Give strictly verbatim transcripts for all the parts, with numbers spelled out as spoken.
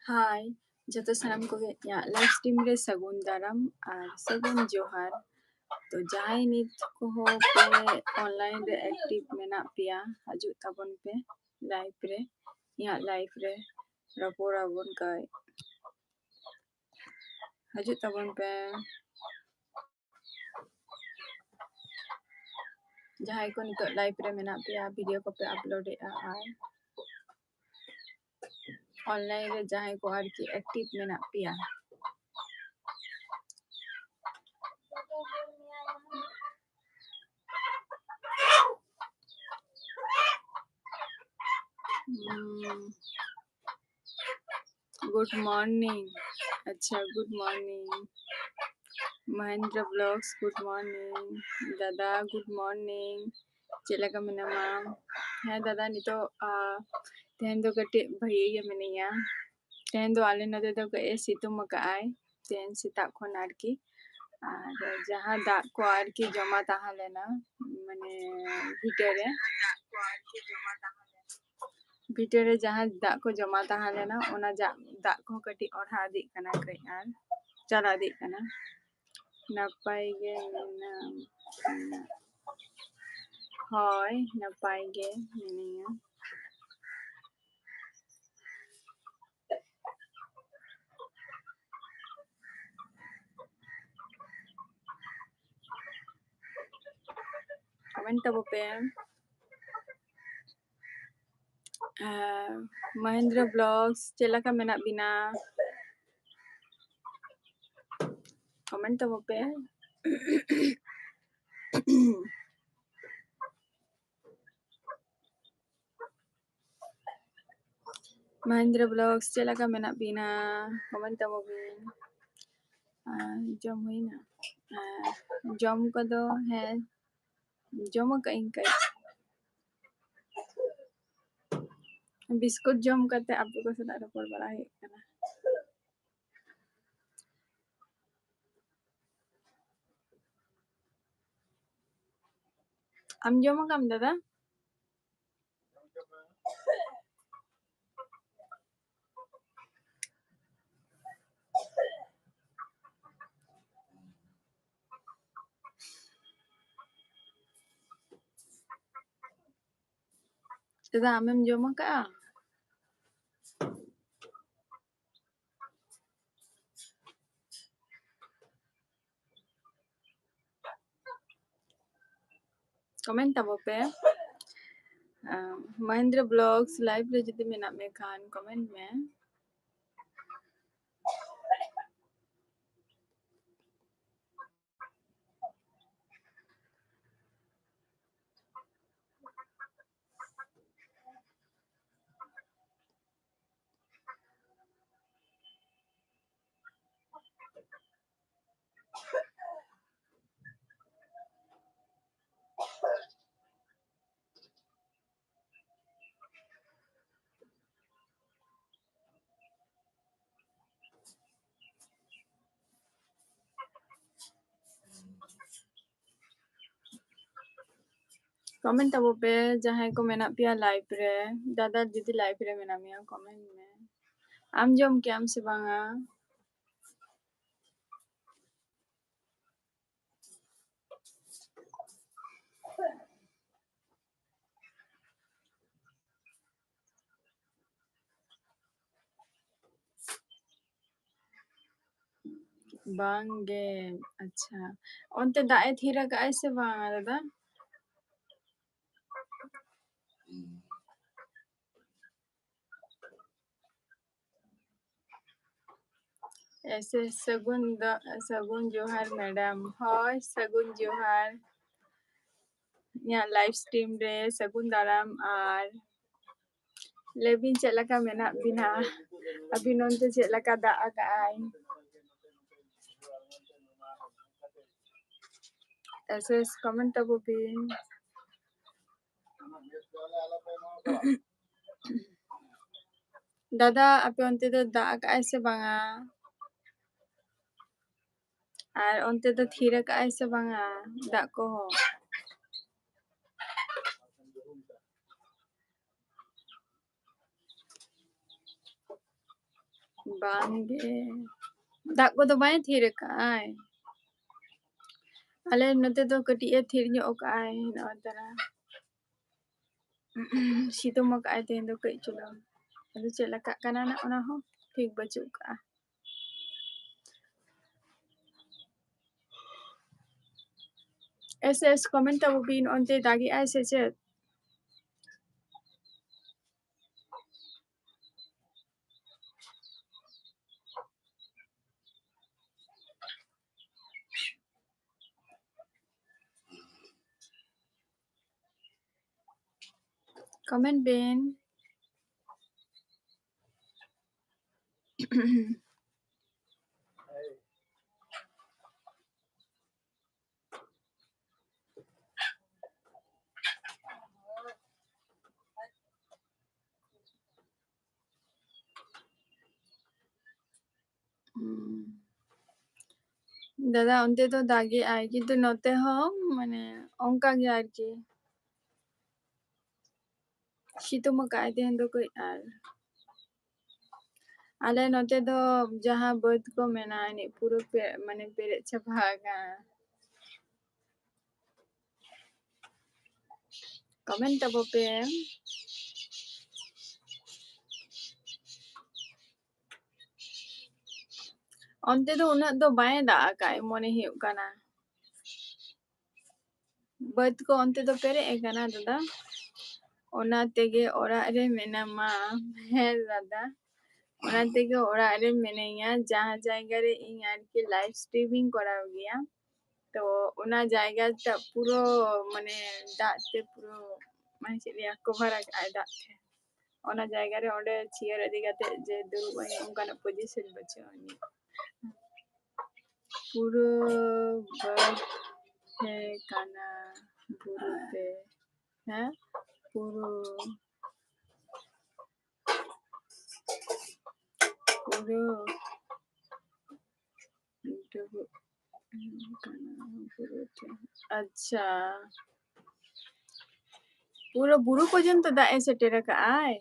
ᱦᱟᱭ, ᱡᱚᱛᱚ ᱥᱟᱱᱟᱢ ᱠᱚᱜᱮ ᱤᱧᱟᱹᱜ live stream ᱨᱮ ᱥᱟᱹᱜᱩᱱ ᱫᱟᱨᱟᱢ ᱟᱨ ᱥᱟᱹᱜᱩᱱ ᱡᱚᱦᱟᱨ᱾ ᱛᱚ ᱡᱟᱦᱟᱸᱭ ᱱᱤᱛ ᱠᱚᱦᱚᱸ ᱯᱮ online ᱨᱮ active ᱢᱮᱱᱟᱜ ᱯᱮᱭᱟ, ᱦᱤᱡᱩᱜ ᱛᱟᱵᱚᱱ ᱯᱮ live ᱨᱮ, ᱤᱧᱟᱹᱜ live ᱨᱮ ᱨᱚᱯᱚᱲ ᱟᱵᱚᱱ ᱠᱟᱹᱡ᱾ ᱦᱤᱡᱩᱜ ᱛᱟᱵᱚᱱ ᱯᱮ᱾ ᱡᱟᱦᱟᱸᱭ ᱠᱚ ᱱᱤᱛᱚᱜ live ᱨᱮ ᱢᱮᱱᱟᱜ ᱯᱮᱭᱟ, video ᱠᱚᱯᱮ upload ᱮᱫᱼᱟ ᱟᱨ online ᱨᱮ ᱡᱟᱦᱟᱸᱭ ᱠᱚ ᱟᱨᱠᱤ active ᱢᱮᱱᱟᱜ ᱯᱮᱭᱟ᱾ ᱦᱩᱸ᱾ Good morning. ᱟᱪᱪᱷᱟ, good morning. Mahindra Vlogs, good morning. ᱫᱟᱫᱟ, good morning. ᱪᱮᱫ ᱞᱮᱠᱟ ᱢᱮᱱᱟᱢᱟ? ᱦᱮᱸ ᱫᱟᱫᱟ, ᱱᱤᱛᱚᱜ, ᱟ, ᱛᱮᱦᱮᱧ ᱫᱚ ᱠᱟᱹᱴᱤᱡ ᱵᱷᱟᱹᱜᱤ ᱜᱮ ᱢᱤᱱᱟᱹᱧᱟ᱾ ᱛᱮᱦᱮᱧ ᱫᱚ ᱟᱞᱮ ᱱᱚᱛᱮ ᱫᱚ ᱠᱟᱹᱡ ᱮ ᱥᱤᱛᱩᱝ ᱟᱠᱟᱫ ᱟᱭ, ᱛᱮᱦᱮᱧ ᱥᱮᱛᱟᱜ ᱠᱷᱚᱱ ᱟᱨᱠᱤ᱾ ᱟᱨ ᱡᱟᱦᱟᱸ ᱫᱟᱜ ᱠᱚ ᱟᱨᱠᱤ ᱡᱚᱢᱟ ᱛᱟᱦᱮᱸ ᱞᱮᱱᱟ, ᱢᱟᱱᱮ ᱵᱷᱤᱛᱟᱹᱨ ᱨᱮ, ᱵᱷᱤᱛᱟᱹᱨ ᱨᱮ ᱡᱟᱦᱟᱸ ᱫᱟᱜ ᱠᱚ ᱡᱚᱢᱟ ᱛᱟᱦᱮᱸ ᱞᱮᱱᱟ, ᱚᱱᱟ ᱡᱟ-, ᱫᱟᱜ ᱠᱚᱦᱚᱸ ᱠᱟᱹᱴᱤᱡ ᱚᱲᱦᱟ ᱤᱫᱤᱜ ᱠᱟᱱᱟ ᱠᱟᱹᱡ ᱟᱨ ᱪᱟᱞᱟᱣ ᱤᱫᱤᱜ ᱠᱟᱱᱟ᱾ ᱱᱟᱯᱟᱭ ᱜᱮ ᱢᱮᱱᱟᱢ? ᱦᱳᱭ, ᱱᱟᱯᱟᱭ ᱜᱮ ᱢᱤᱱᱟᱹᱧᱟ᱾ Comment ᱛᱟᱵᱚ ᱯᱮ᱾ ᱟᱨ ᱢᱚᱦᱮᱱᱫᱨᱚ Vlogs, ᱪᱮᱫ ᱞᱮᱠᱟ ᱢᱮᱱᱟᱜ ᱵᱤᱱᱟ? Comment ᱛᱟᱵᱚ ᱯᱮ᱾ ᱢᱚᱦᱮᱱᱫᱨᱚ Vlogs, ᱪᱮᱫ ᱞᱮᱠᱟ ᱢᱮᱱᱟᱜ ᱵᱤᱱᱟ? Comment ᱛᱟᱵᱚ ᱵᱤᱱ᱾ ᱟᱨ ᱡᱚᱢ ᱦᱩᱭᱱᱟ? ᱟᱨ ᱡᱚᱢ ᱠᱚᱫᱚ, ᱦᱮᱸ, ᱡᱚᱢ ᱟᱠᱟᱫ ᱟᱹᱧ ᱠᱟᱹᱡ᱾ ᱵᱤᱥᱠᱩᱴ ᱡᱚᱢ ᱠᱟᱛᱮ ᱟᱯᱮ ᱠᱚ ᱥᱟᱞᱟᱜ ᱨᱚᱯᱚᱲ ᱵᱟᱲᱟ ᱦᱩᱭᱩᱜ ᱠᱟᱱᱟ᱾ ᱟᱢ ᱡᱚᱢ ᱟᱠᱟᱢ ᱫᱟᱫᱟ? ᱫᱟᱫᱟ, ᱟᱢᱮᱢ ᱡᱚᱢ ᱟᱠᱟᱜᱼᱟ? ᱠᱚᱢᱮᱱᱴ ᱛᱟᱵᱚ ᱯᱮ᱾ ᱟᱸ, ᱢᱚᱦᱮᱱᱫᱨᱚ ᱵᱞᱚᱜᱥ ᱞᱟᱭᱤᱵᱷ ᱨᱮ ᱡᱩᱫᱤ ᱢᱮᱱᱟᱜ ᱢᱮ ᱠᱷᱟᱱ ᱠᱚᱢᱮᱱᱴ ᱢᱮ᱾ ᱠᱚᱢᱮᱱᱴ ᱛᱟᱵᱚ ᱯᱮ ᱡᱟᱦᱟᱸᱭ ᱠᱚ ᱢᱮᱱᱟᱜ ᱯᱮᱭᱟ ᱞᱟᱭᱤᱵᱷ ᱨᱮ᱾ ᱫᱟᱫᱟ ᱡᱩᱫᱤ ᱞᱟᱭᱤᱵᱷ ᱨᱮ ᱢᱮᱱᱟᱜ ᱢᱮᱭᱟ, ᱠᱚᱢᱮᱱᱴ ᱢᱮ᱾ ᱟᱢ ᱡᱚᱢ ᱠᱮᱜ ᱟᱢ ᱥᱮ ᱵᱟᱝᱟ? ᱵᱟᱝ ᱜᱮ᱾ ᱟᱪᱪᱷᱟ, ᱚᱱᱛᱮ ᱫᱟᱜ ᱮ ᱛᱷᱤᱨ ᱟᱠᱟᱜᱼᱟᱭ ᱥᱮ ᱵᱟᱝ ᱫᱟᱫᱟ? ᱮᱥᱮ ᱥᱟᱹᱜᱩᱱ ᱫᱚ, ᱥᱟᱹᱜᱩᱱ ᱡᱚᱦᱟᱨ ᱢᱮᱰᱟᱢ᱾ ᱦᱳᱭ, ᱥᱟᱹᱜᱩᱱ ᱡᱚᱦᱟᱨ᱾ ᱤᱧᱟᱹᱜ ᱞᱟᱭᱤᱵᱷ ᱥᱴᱨᱤᱢ ᱨᱮ ᱥᱟᱹᱜᱩᱱ ᱫᱟᱨᱟᱢ᱾ ᱟᱨ ᱞᱟᱹᱭ ᱵᱤᱱ, ᱪᱮᱫ ᱞᱮᱠᱟ ᱢᱮᱱᱟᱜ ᱵᱤᱱᱟ? ᱟᱹᱵᱤᱱ ᱚᱱᱛᱮ ᱪᱮᱫ ᱞᱮᱠᱟ ᱫᱟᱜ ᱟᱠᱟᱜᱼᱟᱭ? ᱮᱥᱮᱥ ᱠᱚᱢᱮᱱᱴ ᱛᱟᱵᱚ ᱵᱤᱱ᱾ ᱫᱟᱫᱟ, ᱟᱯᱮ ᱚᱱᱛᱮ ᱫᱚ ᱫᱟᱜ ᱟᱠᱟᱜᱼᱟᱭ ᱥᱮ ᱵᱟᱝᱟ? ᱟᱨ ᱚᱱᱛᱮ ᱫᱚ ᱛᱷᱤᱨ ᱟᱠᱟᱜᱼᱟᱭ ᱥᱮ ᱵᱟᱝᱟ ᱫᱟᱜ ᱠᱚᱦᱚᱸ? ᱵᱟᱝ ᱜᱮ, ᱫᱟᱜ ᱠᱚᱫᱚ ᱵᱟᱭ ᱛᱷᱤᱨ ᱟᱠᱟᱜᱼᱟᱭ᱾ ᱟᱞᱮ ᱱᱚᱛᱮ ᱫᱚ ᱠᱟᱹᱴᱤᱡ ᱮ ᱛᱷᱤᱨ ᱧᱚᱜ ᱟᱠᱟᱜᱼᱟᱭ ᱱᱚᱜᱼᱚᱭ ᱛᱟᱨᱟ᱾ ᱥᱤᱛᱩᱝ ᱟᱠᱟᱫᱼᱟᱭ ᱛᱮᱦᱮᱧ ᱫᱚ ᱠᱟᱹᱡ ᱪᱩᱞᱩᱝ᱾ ᱟᱫᱚ ᱪᱮᱫ ᱞᱮᱠᱟᱜ ᱠᱟᱱᱟ ᱱᱟᱜ, ᱚᱱᱟ ᱦᱚᱸ ᱴᱷᱤᱠ ᱵᱟᱹᱪᱩᱜ ᱠᱟᱜᱼᱟ᱾ ᱮᱥ ᱮᱥ comment ᱛᱟᱵᱚ ᱵᱤᱱ, ᱚᱱᱛᱮ ᱫᱟᱜᱮᱜᱼᱟᱭ ᱥᱮ ᱪᱮᱫ? Comment ᱵᱤᱱ᱾ ᱦᱩᱸ᱾ ᱫᱟᱫᱟ, ᱚᱱᱛᱮ ᱫᱚ ᱫᱟᱜᱮᱜᱼᱟᱭ, ᱠᱤᱱᱛᱩ ᱱᱚᱛᱮ ᱦᱚᱸ ᱢᱟᱱᱮ ᱚᱱᱠᱟ ᱜᱮ ᱟᱨᱠᱤ᱾ ᱥᱤᱛᱩᱝ ᱟᱠᱟᱫᱼᱟᱭ ᱛᱮᱦᱮᱧ ᱫᱚ ᱠᱟᱹᱡ᱾ ᱟᱨ ᱟᱞᱮ ᱱᱚᱛᱮ ᱫᱚ ᱡᱟᱦᱟᱸ ᱵᱟᱹᱫᱽ ᱠᱚ ᱢᱮᱱᱟᱜᱼᱟ, ᱮᱱᱮᱡ ᱯᱩᱨᱟᱹ ᱯᱮ-, ᱢᱟᱱᱮ ᱯᱮᱨᱮᱡ ᱪᱟᱵᱟ ᱟᱠᱟᱱᱟ᱾ Comment ᱛᱟᱵᱚ ᱯᱮ᱾ ᱚᱱᱛᱮ ᱫᱚ ᱩᱱᱟᱹᱜ ᱫᱚ ᱵᱟᱭ ᱫᱟᱜ ᱟᱠᱟᱫ ᱢᱚᱱᱮ ᱦᱩᱭᱩᱜ ᱠᱟᱱᱟ᱾ ᱵᱟᱹᱫᱽ ᱠᱚ ᱚᱱᱛᱮ ᱫᱚ ᱯᱮᱨᱮᱡ ᱟᱠᱟᱱᱟ ᱫᱟᱫᱟ? ᱚᱱᱟ ᱛᱮᱜᱮ ᱚᱲᱟᱜ ᱨᱮ ᱢᱮᱱᱟᱢᱟ᱾ ᱦᱮᱸ ᱫᱟᱫᱟ, ᱚᱱᱟ ᱛᱮᱜᱮ ᱚᱲᱟᱜ ᱨᱮ ᱢᱮᱱᱟᱹᱧᱟ, ᱡᱟᱦᱟᱸ ᱡᱟᱭᱜᱟ ᱨᱮ ᱤᱧ ᱟᱨᱠᱤ live streaming ᱠᱚᱨᱟᱣ ᱜᱮᱭᱟ᱾ ᱛᱚ ᱚᱱᱟ ᱡᱟᱭᱜᱟ ᱴᱟᱜ ᱯᱩᱨᱟᱹ ᱢᱟᱱᱮ ᱫᱟᱜ ᱛᱮ ᱯᱩᱨᱟᱹ ᱢᱟᱱᱮ ᱪᱮᱫ ᱞᱟᱹᱭᱟ, cover ᱟᱠᱟᱫᱼᱟᱭ ᱫᱟᱜ ᱛᱮ᱾ ᱚᱱᱟ ᱡᱟᱭᱜᱟ ᱨᱮ ᱚᱸᱰᱮ chair ᱤᱫᱤ ᱠᱟᱛᱮ ᱡᱮ ᱫᱩᱲᱩᱵ ᱟᱹᱧ, ᱚᱱᱠᱟᱱᱟᱜ position ᱵᱟᱹᱪᱩᱜ ᱟᱹᱱᱤᱡ᱾ ᱯᱩᱨᱟᱹ ᱵᱟᱹᱫᱽ ᱦᱮᱸ ᱠᱟᱱᱟ ᱵᱩᱨᱩ ᱛᱮ, ᱦᱮᱸ ᱯᱩᱨᱩ ᱯᱩᱨᱩ ᱰᱩᱵᱩᱡ ᱠᱟᱱᱟ ᱵᱩᱨᱩ ᱛᱮ᱾ ᱟᱪᱪᱷᱟ, ᱯᱩᱨᱟᱹ ᱵᱩᱨᱩ ᱯᱚᱨᱡᱚᱱᱛᱚ ᱫᱟᱜ ᱮ ᱥᱮᱴᱮᱨ ᱟᱠᱟᱫᱼᱟᱭ᱾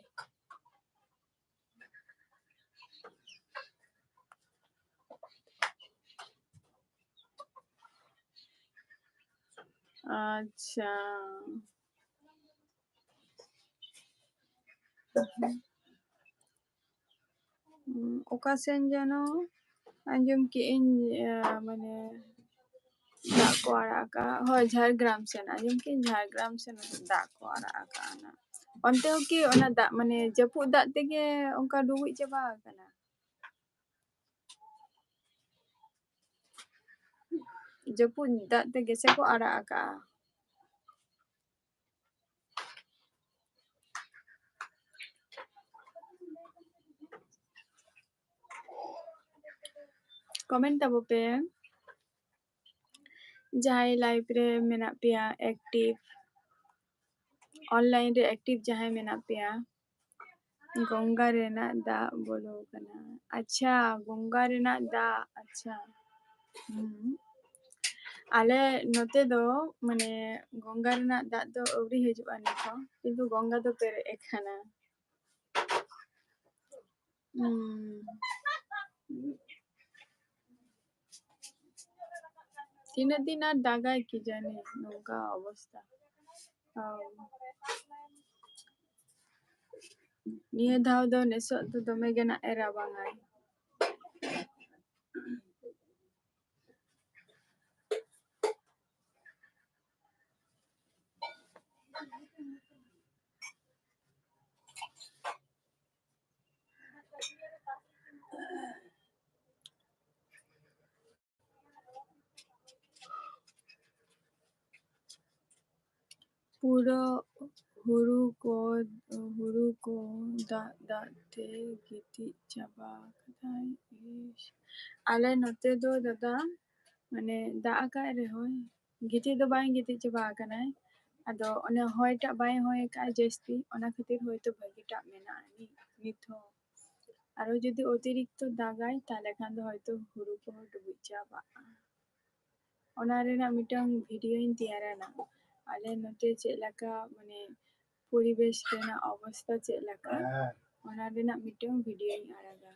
ᱟᱪᱪᱷᱟ, ᱩᱸ, ᱚᱠᱟ ᱥᱮᱱ ᱡᱮᱱᱚ ᱟᱸᱡᱚᱢ ᱠᱮᱜ ᱟᱹᱧ, ᱮ, ᱢᱟᱱᱮ ᱫᱟᱜ ᱠᱚ ᱟᱲᱟᱜ ᱟᱠᱟᱜᱼᱟ᱾ ᱦᱳᱭ, ᱡᱷᱟᱲᱜᱨᱟᱢ ᱥᱮᱱ ᱟᱸᱡᱚᱢ ᱠᱮᱜ ᱟᱹᱧ, ᱡᱷᱟᱲᱜᱨᱟᱢ ᱥᱮᱱ ᱫᱟᱜ ᱠᱚ ᱟᱲᱟᱜ ᱟᱠᱟᱜᱼᱟ ᱱᱟᱜ᱾ ᱚᱱᱛᱮ ᱦᱚᱸ ᱠᱤ ᱚᱱᱟ ᱫᱟᱜ, ᱢᱟᱱᱮ ᱡᱟᱹᱯᱩᱫ ᱫᱟᱜ ᱛᱮᱜᱮ ᱚᱱᱠᱟ ᱰᱩᱵᱩᱡ ᱪᱟᱵᱟ ᱟᱠᱟᱱᱟ? ᱡᱟᱹᱯᱩᱫ ᱫᱟᱜ ᱛᱮᱜᱮ ᱥᱮ ᱠᱚ ᱟᱲᱟᱜ ᱟᱠᱟᱜᱼᱟ? ᱠᱚᱢᱮᱱᱴ ᱛᱟᱵᱚ ᱯᱮ, ᱡᱟᱦᱟᱸᱭ ᱞᱟᱭᱤᱵᱷ ᱨᱮ ᱢᱮᱱᱟᱜ ᱯᱮᱭᱟ, ᱮᱠᱴᱤᱵᱷ, ᱚᱱᱞᱟᱭᱤᱱ ᱨᱮ ᱮᱠᱴᱤᱵᱷ ᱡᱟᱦᱟᱸᱭ ᱢᱮᱱᱟᱜ ᱯᱮᱭᱟ᱾ ᱜᱚᱝᱜᱟ ᱨᱮᱱᱟᱜ ᱫᱟᱜ ᱵᱚᱞᱚ ᱠᱟᱱᱟ᱾ ᱟᱪᱪᱷᱟ, ᱜᱚᱝᱜᱟ ᱨᱮᱱᱟᱜ ᱫᱟᱜ, ᱟᱪᱪᱷᱟ᱾ ᱦᱩᱸ᱾ ᱟᱞᱮ ᱱᱚᱛᱮ ᱫᱚ, ᱢᱟᱱᱮ, ᱜᱚᱝᱜᱟ ᱨᱮᱱᱟᱜ ᱫᱟᱜ ᱫᱚ ᱟᱹᱣᱨᱤ ᱦᱤᱡᱩᱜᱼᱟ ᱱᱤᱛ ᱦᱚᱸ, ᱠᱤᱱᱛᱩ ᱜᱚᱝᱜᱟ ᱫᱚ ᱯᱮᱨᱮᱡ ᱟᱠᱟᱱᱟ᱾ ᱦᱩᱸ᱾ ᱛᱤᱱᱟᱹᱜ ᱫᱤᱱ ᱟᱨ ᱫᱟᱜᱟᱭ ᱠᱤ ᱡᱟᱹᱱᱤ ᱱᱚᱝᱠᱟ ᱚᱵᱚᱥᱛᱟ᱾ ᱦᱳᱭ᱾ ᱱᱤᱭᱟᱹ ᱫᱷᱟᱣ ᱫᱚ ᱱᱮᱥᱚᱜ ᱫᱚ ᱫᱚᱢᱮ ᱜᱮ ᱱᱟᱜ ᱮ ᱨᱟᱵᱟᱝᱟᱭ᱾ ᱯᱩᱨᱟᱹ ᱦᱩᱲᱩ ᱠᱚ, ᱦᱩᱲᱩ ᱠᱚ ᱫᱟᱜ, ᱫᱟᱜ ᱛᱮ ᱜᱤᱛᱤᱡ ᱪᱟᱵᱟ ᱠᱟᱫᱟᱭ᱾ ᱤᱥ, ᱟᱞᱮ ᱱᱚᱛᱮ ᱫᱚ ᱫᱟᱫᱟ, ᱢᱟᱱᱮ, ᱫᱟᱜ ᱟᱠᱟᱫ ᱨᱮᱦᱚᱸᱭ, ᱜᱤᱛᱤᱡ ᱫᱚ ᱵᱟᱭ ᱜᱤᱛᱤᱡ ᱪᱟᱵᱟ ᱟᱠᱟᱱᱟᱭ᱾ ᱟᱫᱚ ᱚᱱᱮ ᱦᱚᱭᱴᱟᱜ ᱵᱟᱭ ᱦᱚᱭ ᱟᱠᱟᱫᱼᱟ ᱡᱟᱹᱥᱛᱤ, ᱚᱱᱟ ᱠᱷᱟᱹᱛᱤᱨ ᱦᱚᱭᱛᱳ ᱵᱷᱟᱹᱜᱤᱴᱟᱜ ᱢᱮᱱᱟᱜᱼᱟ ᱱᱤᱛ, ᱱᱤᱛ ᱦᱚᱸ᱾ ᱟᱨᱚ ᱡᱩᱫᱤ ᱚᱛᱤᱨᱤᱠᱛᱚ ᱫᱟᱜᱟᱭ, ᱛᱟᱦᱞᱮ ᱠᱷᱟᱱ ᱫᱚ ᱦᱚᱭᱛᱳ ᱦᱩᱲᱩ ᱠᱚᱦᱚᱸ ᱰᱩᱵᱩᱡ ᱪᱟᱵᱟᱜᱼᱟ᱾ ᱚᱱᱟ ᱨᱮᱱᱟᱜ ᱢᱤᱫᱴᱟᱝ ᱵᱷᱤᱰᱤᱭᱳᱧ ᱛᱮᱭᱟᱨᱟ ᱱᱟᱜ, ᱟᱞᱮ ᱱᱚᱛᱮ ᱪᱮᱫ ᱞᱮᱠᱟ, ᱢᱟᱱᱮ, ᱯᱚᱨᱤᱵᱮᱥ ᱨᱮᱱᱟᱜ ᱚᱵᱚᱥᱛᱟ ᱪᱮᱫ ᱞᱮᱠᱟ, ᱚᱱᱟ ᱨᱮᱱᱟᱜ ᱢᱤᱫᱴᱟᱝ ᱵᱷᱤᱰᱤᱭᱳᱧ ᱟᱲᱟᱜᱟ᱾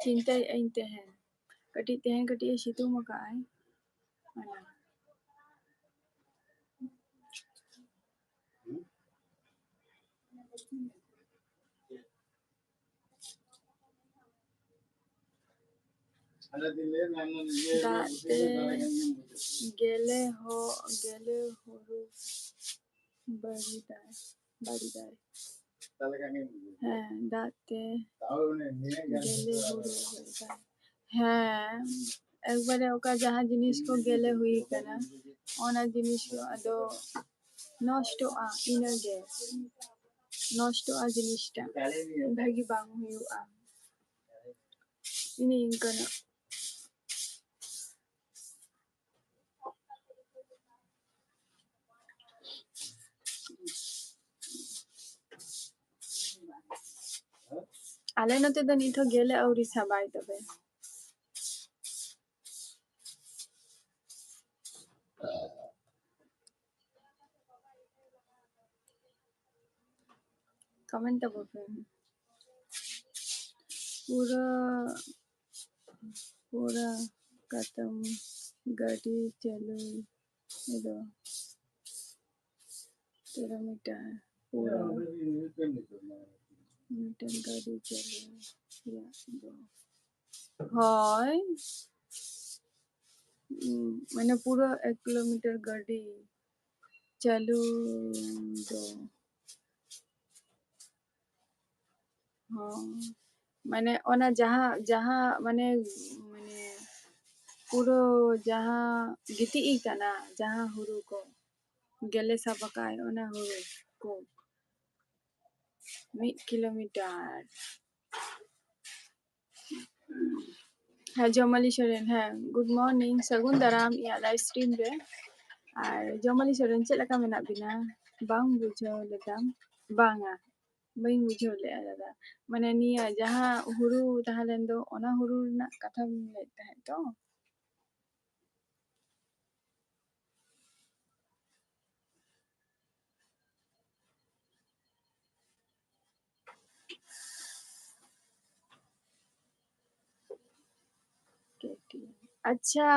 ᱪᱤᱱᱛᱟᱹᱭᱮᱫ ᱟᱹᱧ ᱛᱮᱦᱮᱧ ᱠᱟᱹᱴᱤᱡ, ᱛᱮᱦᱮᱧ ᱠᱟᱹᱴᱤᱡ ᱮ ᱥᱤᱛᱩᱝ ᱟᱠᱟᱫ ᱟᱭ, ᱚᱱᱟ᱾ ᱫᱟᱜ ᱛᱮ ᱜᱮᱞᱮ ᱦᱚ-, ᱜᱮᱞᱮ ᱦᱩᱲᱩ ᱵᱟᱹᱲᱤᱫᱟᱭ, ᱵᱟᱹᱲᱤᱫᱟᱭ᱾ ᱦᱮᱸ, ᱫᱟᱜ ᱛᱮ ᱜᱮᱞᱮ ᱦᱩᱲᱩ ᱵᱟᱹᱲᱤᱫᱟᱭ᱾ ᱦᱮᱸ, ᱮᱠᱵᱟᱨᱮ ᱚᱠᱟ ᱡᱟᱦᱟᱸ ᱡᱤᱱᱤᱥ ᱠᱚ ᱜᱮᱞᱮ ᱦᱩᱭ ᱠᱟᱱᱟ, ᱚᱱᱟ ᱡᱤᱱᱤᱥ ᱠᱚ ᱟᱫᱚ ᱱᱚᱥᱴᱚᱜᱼᱟ, ᱤᱱᱟᱹᱜᱮ᱾ ᱱᱚᱥᱴᱚᱜᱼᱟ ᱡᱤᱱᱤᱥᱴᱟ, ᱵᱷᱟᱹᱜᱤ ᱵᱟᱝ ᱦᱩᱭᱩᱜᱼᱟ᱾ ᱤᱱᱟᱹ ᱤᱱᱠᱟᱹᱱᱟᱜ᱾ ᱟᱞᱮ ᱱᱚᱛᱮ ᱫᱚ ᱱᱤᱛ ᱦᱚᱸ ᱜᱮᱞᱮ ᱟᱹᱣᱨᱤ ᱥᱟᱵᱟᱭ ᱛᱚᱵᱮ᱾ ᱠᱚᱢᱮᱱᱴ ᱛᱟᱵᱚ ᱯᱮ᱾ ᱯᱩᱨᱟᱹ, ᱯᱩᱨᱟᱹ ᱠᱟᱛᱟᱢ ᱜᱟᱹᱰᱤ ᱪᱟᱹᱞᱩᱭ ᱫᱚ᱾ ᱠᱤᱞᱳᱢᱤᱴᱟᱨ ᱯᱩᱨᱟᱹ, ᱢᱤᱫᱴᱮᱱ ᱜᱟᱹᱰᱤ ᱪᱟᱹᱞᱩ ᱨᱮᱭᱟᱜ ᱫᱚ᱾ ᱦᱳᱭ, ᱩᱸ, ᱢᱟᱱᱮ ᱯᱩᱨᱟᱹ ᱮᱠ ᱠᱤᱞᱳᱢᱤᱴᱟᱨ ᱜᱟᱹᱰᱤ ᱪᱟᱹᱞᱩ ᱫᱚ᱾ ᱦᱚᱸ, ᱢᱟᱱᱮ ᱚᱱᱟ ᱡᱟᱦᱟᱸ, ᱡᱟᱦᱟᱸ, ᱢᱟᱱᱮ, ᱢᱟᱱᱮ ᱯᱩᱨᱟᱹ ᱡᱟᱦᱟᱸ ᱜᱤᱛᱤᱡ ᱠᱟᱱᱟ, ᱡᱟᱦᱟᱸ ᱦᱩᱲᱩ ᱠᱚ ᱜᱮᱞᱮ ᱥᱟᱵ ᱟᱠᱟᱫ, ᱚᱱᱟ ᱦᱩᱲᱩ ᱠᱚ ᱢᱤᱫ ᱠᱤᱞᱳᱢᱤᱴᱟᱨ᱾ ᱦᱮᱸ, ᱡᱚᱢᱟᱞᱤ ᱥᱚᱨᱮᱱ, ᱦᱮᱸ, good morning, ᱥᱟᱹᱜᱩᱱ ᱫᱟᱨᱟᱢ ᱤᱧᱟᱹᱜ live stream ᱨᱮ᱾ ᱟᱨ ᱡᱚᱢᱟᱞᱤ ᱥᱚᱨᱮᱱ, ᱪᱮᱫ ᱞᱮᱠᱟ ᱢᱮᱱᱟᱜ ᱵᱤᱱᱟ? ᱵᱟᱝ ᱵᱩᱡᱷᱟᱹᱣ ᱞᱮᱫᱟᱢ? ᱵᱟᱝᱟ, ᱵᱟᱹᱧ ᱵᱩᱡᱷᱟᱹᱣ ᱞᱮᱫᱼᱟ ᱫᱟᱫᱟ᱾ ᱢᱟᱱᱮ ᱱᱤᱭᱟᱹ ᱡᱟᱦᱟᱸ ᱦᱩᱲᱩ ᱛᱟᱦᱮᱸ ᱞᱮᱱ ᱫᱚ, ᱚᱱᱟ ᱦᱩᱲᱩ ᱨᱮᱱᱟᱜ ᱠᱟᱛᱷᱟᱢ ᱞᱟᱹᱭᱮᱫ ᱛᱟᱦᱮᱸᱫ ᱛᱚ? ᱟᱪᱪᱷᱟ,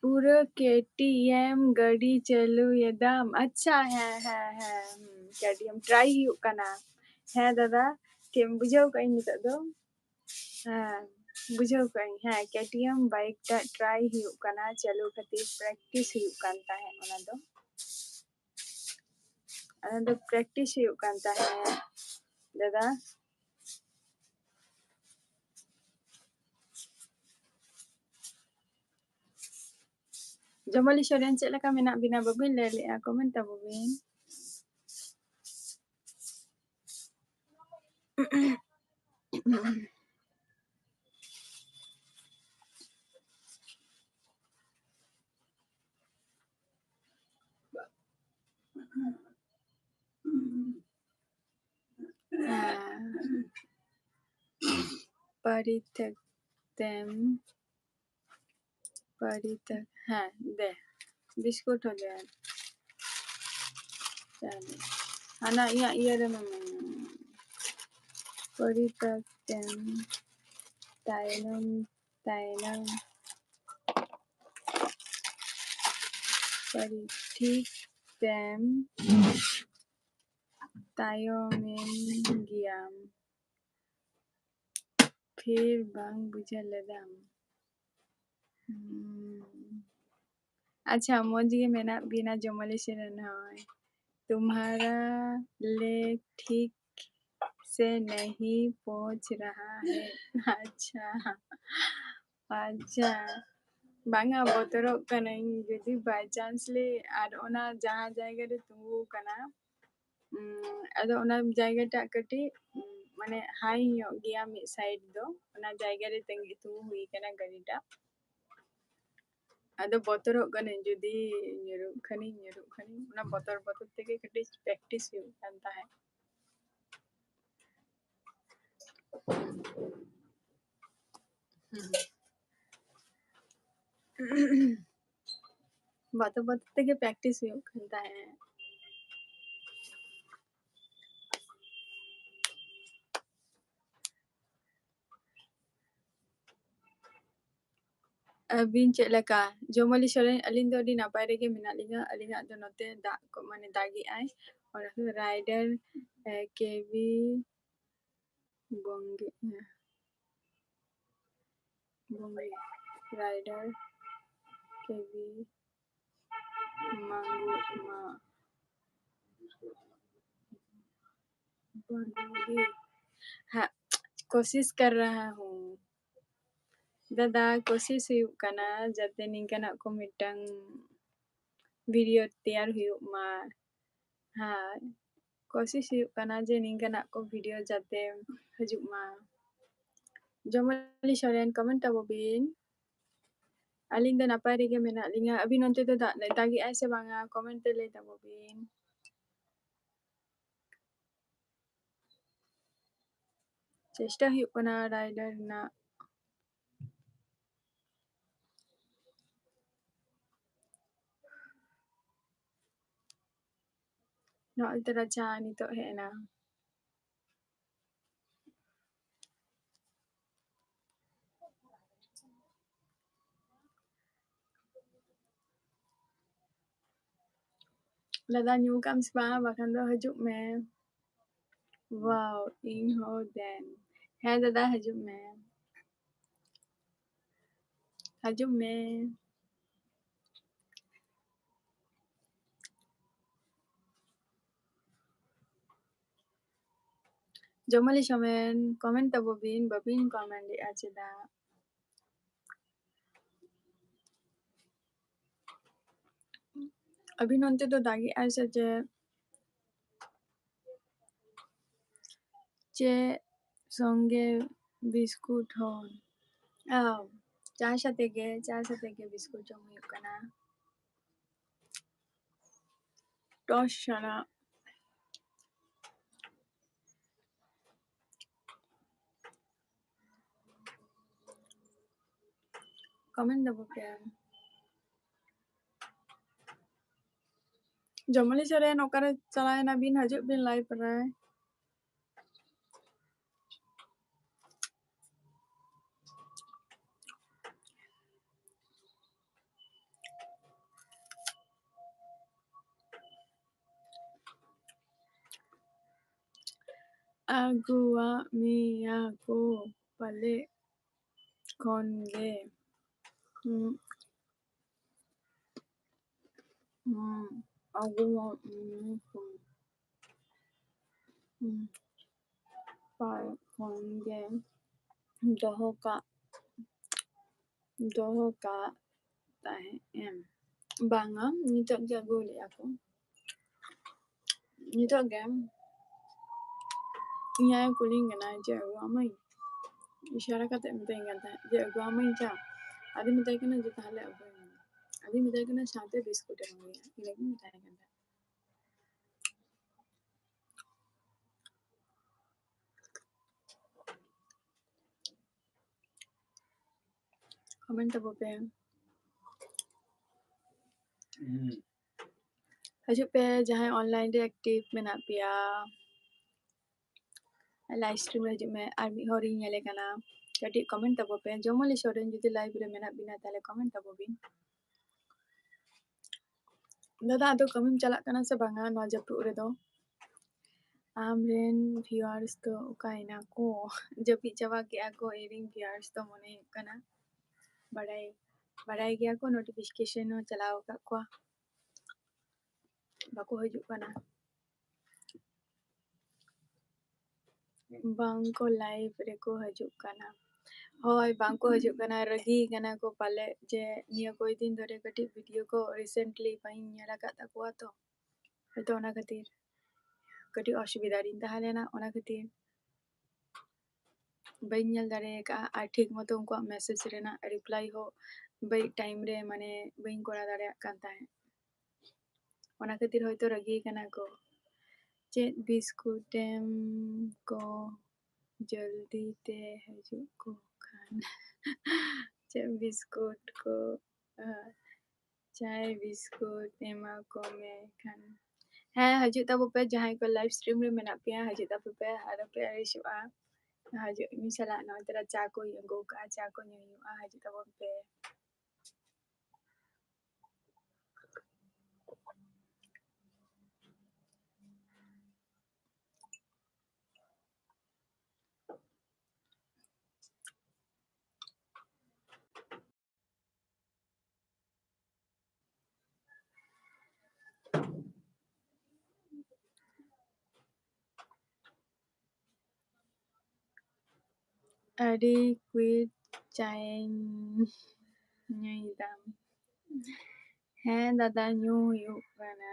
ᱯᱩᱨᱟᱹ KTM ᱜᱟᱹᱰᱤ ᱪᱟᱹᱞᱩᱭᱮᱫᱟᱢ? ᱟᱪᱪᱷᱟ, ᱦᱮᱸ, ᱦᱮᱸ, ᱦᱮᱸ, ᱦᱩᱸ, KTM try ᱦᱩᱭᱩᱜ ᱠᱟᱱᱟ᱾ ᱦᱮᱸ ᱫᱟᱫᱟ, ᱴᱷᱤᱠ ᱮᱢ ᱵᱩᱡᱷᱟᱹᱣ ᱠᱟᱜ ᱟᱹᱧ ᱱᱤᱛᱚᱜ ᱫᱚ᱾ ᱦᱮᱸ, ᱵᱩᱡᱷᱟᱹᱣ ᱠᱟᱜ ᱟᱹᱧ᱾ ᱦᱮᱸ, KTM bike ᱴᱟᱜ try ᱦᱩᱭᱩᱜ ᱠᱟᱱᱟ, ᱪᱟᱹᱞᱩ ᱠᱷᱟᱹᱛᱤᱨ practice ᱦᱩᱭᱩᱜ ᱠᱟᱱ ᱛᱟᱦᱮᱸᱫ᱾ ᱚᱱᱟ ᱫᱚ, ᱚᱱᱟ ᱫᱚ practice ᱦᱩᱭᱩᱜ ᱠᱟᱱ ᱛᱟᱦᱮᱸᱫ ᱫᱟᱫᱟ᱾ ᱡᱚᱢᱟᱞᱤ ᱥᱚᱨᱮᱱ, ᱪᱮᱫ ᱞᱮᱠᱟ ᱢᱮᱱᱟᱜ ᱵᱤᱱᱟ? ᱵᱟᱹᱵᱤᱱ ᱞᱟᱹᱭ ᱞᱮᱜᱼᱟ, comment ᱛᱟᱵᱚ ᱵᱤᱱ᱾ ᱦᱮᱸ᱾ ᱯᱟᱹᱨᱤ ᱛᱮ-, ᱛᱮᱢ, ᱯᱟᱹᱨᱤ ᱛᱮ-, ᱦᱮᱸ, ᱫᱮ, ᱵᱤᱥᱠᱩᱴ ᱦᱚᱸ ᱫᱮ᱾ ᱪᱟᱞᱮ᱾ ᱦᱟᱱᱟ ᱤᱧᱟᱹᱜ ᱤᱭᱟᱹ ᱨᱮ ᱢᱮᱱᱟᱜᱼᱟ᱾ ᱯᱟᱹᱨᱤ ᱛᱮᱢ ᱛᱟᱭᱱᱚᱢ, ᱛᱟᱭᱱᱚᱢ᱾ ᱯᱟᱹᱨᱤ ᱴᱷᱤᱠ ᱛᱮᱢ ᱛᱟᱭᱚᱢᱮᱱ ᱜᱮᱭᱟᱢ, ᱯᱷᱤᱨ ᱵᱟᱝ ᱵᱩᱡᱷᱟᱹᱣ ᱞᱮᱫᱟᱢ᱾ ᱦᱩᱸ᱾ ᱟᱪᱪᱷᱟ, ᱢᱚᱡᱽ ᱜᱮ ᱢᱮᱱᱟᱜ ᱵᱤᱱᱟ ᱡᱚᱢᱟᱞᱤ ᱥᱚᱨᱮᱱ ᱦᱚᱸ᱾ तुम्हारा ले ठीक से नहीं पहुंच रहा है। ᱟᱪᱪᱷᱟ, ᱟᱪᱪᱷᱟ᱾ ᱵᱟᱝᱟ, ᱵᱚᱛᱚᱨᱚᱜ ᱠᱟᱹᱱᱟᱹᱧ ᱡᱩᱫᱤ by chance ᱞᱮ ᱟᱨ ᱚᱱᱟ ᱡᱟᱦᱟᱸ ᱡᱟᱭᱜᱟ ᱨᱮ ᱛᱤᱸᱜᱩ ᱠᱟᱱᱟ, ᱩᱸ, ᱟᱫᱚ ᱚᱱᱟ ᱡᱟᱭᱜᱟᱴᱟᱜ ᱠᱟᱹᱴᱤᱡ, ᱩᱸ, ᱢᱟᱱᱮ high ᱧᱚᱜ ᱜᱮᱭᱟ ᱢᱤᱫ side ᱫᱚ, ᱚᱱᱟ ᱡᱟᱭᱜᱟ ᱨᱮ ᱛᱤᱸᱜᱩ, ᱛᱤᱸᱜᱩ ᱦᱩᱭ ᱠᱟᱱᱟ ᱜᱟᱹᱰᱤᱴᱟᱜ᱾ ᱟᱫᱚ ᱵᱚᱛᱚᱨᱚᱜ ᱠᱟᱹᱱᱟᱹᱧ ᱡᱩᱫᱤ ᱧᱩᱨᱩᱜ ᱠᱷᱟᱱᱤᱧ, ᱧᱩᱨᱩᱜ ᱠᱷᱟᱱᱤᱧ, ᱚᱱᱟ ᱵᱚᱛᱚᱨ ᱵᱚᱛᱚᱨ ᱛᱮᱜᱮ ᱠᱟᱹᱴᱤᱡ practice ᱦᱩᱭᱩᱜ ᱠᱟᱱ ᱛᱟᱦᱮᱸᱫ᱾ ᱵᱚᱛᱚᱨ ᱵᱚᱛᱚᱨ ᱛᱮᱜᱮ practice ᱦᱩᱭᱩᱜ ᱠᱟᱱ ᱛᱟᱦᱮᱸᱫ᱾ ᱟᱹᱵᱤᱱ ᱪᱮᱫ ᱞᱮᱠᱟ? ᱡᱚᱢᱟᱞᱤ ᱥᱚᱨᱮᱱ, ᱟᱹᱞᱤᱧ ᱫᱚ ᱟᱹᱰᱤ ᱱᱟᱯᱟᱭ ᱨᱮᱜᱮ ᱢᱮᱱᱟᱜ ᱞᱤᱧᱟ᱾ ᱟᱹᱞᱤᱧᱟᱜ ᱫᱚ ᱱᱚᱛᱮ ᱫᱟᱜ ᱠᱚ, ᱢᱟᱱᱮ ᱫᱟᱜᱮᱜᱼᱟᱭ᱾ ᱚᱱᱟ ᱠᱷᱟᱹᱛᱤᱨ rider, ᱮ, ᱠᱮᱵᱤ ᱵᱚᱝᱜᱮ, ᱮ, ᱵᱚᱝᱜᱤ ᱨᱟᱭᱰᱟᱨ ᱠᱮᱵᱤ ᱢᱟᱝᱜᱩ ᱢᱟ ᱵᱚᱝᱜᱤ ᱦᱟ ᱠᱳᱥᱤᱥ ᱠᱟᱨ ᱨᱟᱦᱟ ᱦᱩᱸ ᱫᱟᱫᱟ ᱠᱳᱥᱤᱥ ᱦᱩᱭᱩᱜ ᱠᱟᱱᱟ ᱡᱟᱛᱮ ᱱᱤᱝᱠᱟᱱᱟᱜ ᱠᱚ ᱢᱤᱫᱴᱟᱝ ᱵᱷᱤᱰᱤᱭᱳ ᱛᱮᱭᱟᱨ ᱦᱩᱭᱩᱜ ᱢᱟ᱾ ᱦᱮᱸ ᱠᱳᱥᱤᱥ ᱦᱩᱭᱩᱜ ᱠᱟᱱᱟ ᱡᱮ ᱱᱤᱝᱠᱟᱱᱟᱜ ᱠᱚ ᱵᱷᱤᱰᱤᱭᱳ ᱡᱟᱛᱮ ᱦᱤᱡᱩᱜ ᱢᱟ᱾ ᱡᱚᱢᱟᱞᱤ ᱥᱚᱨᱮᱱ ᱠᱚᱢᱮᱱᱴ ᱛᱟᱵᱚ ᱵᱤᱱ᱾ ᱟᱹᱞᱤᱧ ᱫᱚ ᱱᱟᱯᱟᱭ ᱨᱮᱜᱮ ᱢᱮᱱᱟᱜ ᱞᱤᱧᱟ᱾ ᱟᱹᱵᱤᱱ ᱚᱱᱛᱮ ᱫᱚ ᱫᱟᱜ ᱫᱟᱜᱮᱜᱼᱟᱭ ᱥᱮ ᱵᱟᱝᱟ? ᱠᱚᱢᱮᱱᱴ ᱛᱮ ᱞᱟᱹᱭ ᱛᱟᱵᱚ ᱵᱤᱱ᱾ ᱪᱮᱥᱴᱟ ᱦᱩᱭᱩᱜ ᱠᱟᱱᱟ ᱨᱟᱭᱰᱟᱨ ᱨᱮᱱᱟᱜ᱾ ᱱᱚᱜᱼᱚᱭ ᱛᱚ ᱨᱟᱪᱟ ᱱᱤᱛᱚᱜ ᱦᱮᱡ ᱮᱱᱟ᱾ ᱫᱟᱫᱟ ᱧᱩ ᱠᱟᱜ ᱟᱢ ᱥᱮ ᱵᱟᱝ? ᱵᱟᱠᱷᱟᱱ ᱫᱚ ᱦᱤᱡᱩᱜ ᱢᱮ᱾ ᱣᱟᱣ ᱤᱧ ᱦᱚᱸ ᱫᱮᱱ᱾ ᱦᱮᱸ ᱫᱟᱫᱟ ᱦᱤᱡᱩᱜ ᱢᱮ᱾ ᱦᱤᱡᱩᱜ ᱢᱮ᱾ ᱡᱚᱢᱟᱞᱤ ᱥᱚᱢᱮᱱ ᱠᱚᱢᱮᱱᱴ ᱛᱟᱵᱚ ᱵᱤᱱ, ᱵᱟᱵᱤᱱ ᱠᱚᱢᱮᱱᱴ ᱮᱫᱼᱟ ᱪᱮᱫᱟᱜ? ᱟᱹᱵᱤᱱ ᱚᱱᱛᱮ ᱫᱚ ᱫᱟᱜᱮᱜᱼᱟᱭ ᱥᱮ ᱪᱮᱫ? ᱪᱮᱫ ᱥᱚᱝᱜᱮ ᱵᱤᱥᱠᱩᱴ ᱦᱚᱸ? ᱚ, ᱪᱟ ᱥᱟᱛᱮ ᱜᱮ, ᱪᱟ ᱥᱟᱛᱮ ᱜᱮ ᱵᱤᱥᱠᱩᱴ ᱡᱚᱢ ᱦᱩᱭᱩᱜ ᱠᱟᱱᱟ᱾ ᱴᱚᱥ ᱥᱟᱞᱟᱜ᱾ ᱠᱚᱢᱮᱱᱴ ᱫᱚ ᱵᱟᱯᱮ ᱮᱢ᱾ ᱡᱚᱢᱟᱞᱤ ᱥᱚᱨᱮᱱ ᱚᱠᱟᱨᱮ ᱪᱟᱞᱟᱣ ᱮᱱᱟ ᱵᱤᱱ? ᱦᱤᱡᱩᱜ ᱵᱤᱱ ᱞᱟᱭᱤᱵᱷ ᱨᱮ᱾ ᱟᱹᱜᱩᱣᱟᱜ ᱢᱮᱭᱟ ᱠᱚ ᱯᱟᱞᱮ᱾ ᱠᱷᱚᱱ ᱜᱮ, ᱩᱸ, ᱩᱸ, ᱟᱹᱜᱩ, ᱩᱸ, ᱩᱸ, ᱯᱟᱨ ᱠᱷᱚᱱ ᱜᱮ ᱫᱚᱦᱚ ᱠᱟᱜ, ᱫᱚᱦᱚ ᱠᱟᱜ ᱛᱟᱦᱮᱸᱫ ᱮᱢ᱾ ᱵᱟᱝᱟ, ᱱᱤᱛᱚᱜ ᱜᱮ ᱟᱹᱜᱩ ᱞᱮᱫᱼᱟ ᱠᱚ᱾ ᱱᱤᱛᱚᱜ ᱜᱮ ᱤᱧ ᱟᱭᱳ ᱠᱩᱞᱤᱧ ᱠᱟᱱᱟ ᱡᱮ ᱟᱹᱜᱩᱣᱟᱢᱟᱹᱧ, ᱤᱥᱟᱨᱟ ᱠᱟᱛᱮ ᱢᱮᱛᱟᱹᱧ ᱠᱟᱱ ᱛᱟᱦᱮᱸᱫ ᱡᱮ ᱟᱹᱜᱩᱣᱟᱢᱟᱹᱧ ᱪᱟ᱾ ᱟᱫᱚᱧ ᱢᱮᱛᱟᱭ ᱠᱟᱱᱟ ᱡᱮ ᱛᱟᱦᱚᱞᱮ ᱟᱹᱜᱩᱣᱟᱹᱧ ᱢᱮ᱾ ᱟᱫᱚᱧ ᱢᱮᱛᱟᱭ ᱠᱟᱱᱟ ᱥᱟᱶᱛᱮ ᱵᱤᱥᱠᱩᱴ ᱮᱢ ᱟᱹᱜᱩᱭᱟ, ᱤᱱᱟᱹᱜᱤᱧ ᱢᱮᱛᱟᱭ ᱠᱟᱱ ᱛᱟᱦᱮᱸᱫ᱾ ᱠᱚᱢᱮᱱᱴ ᱛᱟᱵᱚ ᱯᱮ᱾ ᱦᱩᱸ᱾ ᱦᱤᱡᱩᱜ ᱯᱮ, ᱡᱟᱦᱟᱸᱭ online ᱨᱮ active ᱢᱮᱱᱟᱜ ᱯᱮᱭᱟ, live stream ᱨᱮ ᱦᱤᱡᱩᱜ ᱢᱮ᱾ ᱟᱨ ᱢᱤᱫ ᱦᱚᱲᱤᱧ ᱧᱮᱞᱮ ᱠᱟᱱᱟ, ᱠᱟᱹᱴᱤᱡ ᱠᱚᱢᱮᱱᱴ ᱛᱟᱵᱚ ᱯᱮ᱾ ᱡᱚᱢᱚᱞᱤ ᱥᱚᱨᱮᱱ ᱡᱩᱫᱤ live ᱨᱮ ᱢᱮᱱᱟᱜ ᱵᱤᱱᱟ, ᱛᱟᱦᱞᱮ ᱠᱚᱢᱮᱱᱴ ᱛᱟᱵᱚ ᱵᱤᱱ᱾ ᱫᱟᱫᱟ, ᱟᱫᱚ ᱠᱟᱹᱢᱤᱢ ᱪᱟᱞᱟᱜ ᱠᱟᱱᱟ ᱥᱮ ᱵᱟᱝᱟ ᱱᱚᱣᱟ ᱡᱟᱹᱯᱩᱫ ᱨᱮᱫᱚ? ᱟᱢᱨᱮᱱ viewers ᱫᱚ ᱚᱠᱟᱭᱮᱱᱟ ᱠᱚ? ᱡᱟᱹᱯᱤᱫ ᱪᱟᱵᱟ ᱠᱮᱜᱼᱟ ᱠᱚ ᱤᱧᱨᱮᱱ viewers ᱫᱚ, ᱢᱚᱱᱮ ᱦᱩᱭᱩᱜ ᱠᱟᱱᱟ᱾ ᱵᱟᱲᱟᱭ, ᱵᱟᱲᱟᱭ ᱜᱮᱭᱟ ᱠᱚ, notification ᱦᱚᱸ ᱪᱟᱞᱟᱣ ᱟᱠᱟᱫ ᱠᱚᱣᱟ᱾ ᱵᱟᱠᱚ ᱦᱤᱡᱩᱜ ᱠᱟᱱᱟ᱾ ᱵᱟᱝ ᱠᱚ live ᱨᱮᱠᱚ ᱦᱤᱡᱩᱜ ᱠᱟᱱᱟ᱾ ᱦᱳᱭ, ᱵᱟᱝ ᱠᱚ ᱦᱤᱡᱩᱜ ᱠᱟᱱᱟ, ᱨᱟᱹᱜᱤ ᱠᱟᱱᱟ ᱠᱚ ᱯᱟᱞᱮ, ᱡᱮ ᱱᱤᱭᱟᱹ ᱠᱚᱭ ᱫᱤᱱ ᱫᱷᱚᱨᱮ ᱠᱟᱹᱴᱤᱡ video ᱠᱚ recently ᱵᱟᱹᱧ ᱧᱮᱞ ᱟᱠᱟᱫ ᱛᱟᱠᱚᱣᱟ ᱛᱚ, ᱦᱚᱭᱛᱚ ᱚᱱᱟ ᱠᱷᱟᱹᱛᱤᱨ ᱠᱟᱹᱴᱤᱡ ᱚᱥᱩᱵᱤᱫᱷᱟ ᱨᱤᱧ ᱛᱟᱦᱮᱸ ᱞᱮᱱᱟ, ᱚᱱᱟ ᱠᱷᱟᱹᱛᱤᱨ ᱵᱟᱹᱧ ᱧᱮᱞ ᱫᱟᱲᱮ ᱟᱠᱟᱫᱼᱟ᱾ ᱟᱨ ᱴᱷᱤᱠ ᱢᱚᱛᱚ ᱩᱱᱠᱩᱣᱟᱜ message ᱨᱮᱱᱟᱜ reply ᱦᱚᱸ ᱵᱟᱹᱧ time ᱨᱮ, ᱢᱟᱱᱮ, ᱵᱟᱹᱧ ᱠᱚᱨᱟᱣ ᱫᱟᱲᱮᱭᱟᱜ ᱠᱟᱱ ᱛᱟᱦᱮᱸᱫ᱾ ᱚᱱᱟ ᱠᱷᱟᱹᱛᱤᱨ ᱦᱚᱭᱛᱚ ᱨᱟᱹᱜᱤ ᱠᱟᱱᱟ ᱠᱚ᱾ ᱪᱮᱫ ᱵᱤᱥᱠᱩᱴ ᱮᱢ ᱠᱚ ᱡᱚᱞᱫᱤ ᱛᱮ ᱦᱤᱡᱩᱜ ᱠᱚ ᱠᱷᱟᱱ᱾ ᱪᱮᱫ ᱵᱤᱥᱠᱩᱴ ᱠᱚ, ᱟ, ᱪᱟᱭ ᱵᱤᱥᱠᱩᱴ ᱮᱢᱟ ᱠᱚ ᱢᱮ ᱠᱷᱟᱱ᱾ ᱦᱮᱸ, ᱦᱤᱡᱩᱜ ᱛᱟᱵᱚ ᱯᱮ, ᱡᱟᱦᱟᱸᱭ ᱠᱚ live stream ᱨᱮ ᱢᱮᱱᱟᱜ ᱯᱮᱭᱟ, ᱦᱤᱡᱩᱜ ᱛᱟᱵᱚ ᱯᱮ, ᱟᱞᱚ ᱯᱮ ᱟᱹᱲᱤᱥᱚᱜᱼᱟ᱾ ᱦᱤᱡᱩᱜ, ᱤᱧ ᱥᱟᱞᱟᱜ ᱱᱚᱜᱼᱚᱭ ᱛᱚᱨᱟ ᱪᱟ ᱠᱚᱧ ᱟᱹᱜᱩ ᱠᱟᱜᱼᱟ, ᱪᱟ ᱠᱚ ᱧᱩ ᱦᱩᱭᱩᱜᱼᱟ, ᱦᱤᱡᱩᱜ ᱛᱟᱵᱚᱱ ᱯᱮ᱾ ᱟᱹᱰᱤ ᱠᱩᱭᱤᱴ ᱪᱟᱭᱮᱧ ᱧᱩᱭᱫᱟᱢ᱾ ᱦᱮᱸ ᱫᱟᱫᱟ, ᱧᱩ ᱦᱩᱭᱩᱜ ᱠᱟᱱᱟ᱾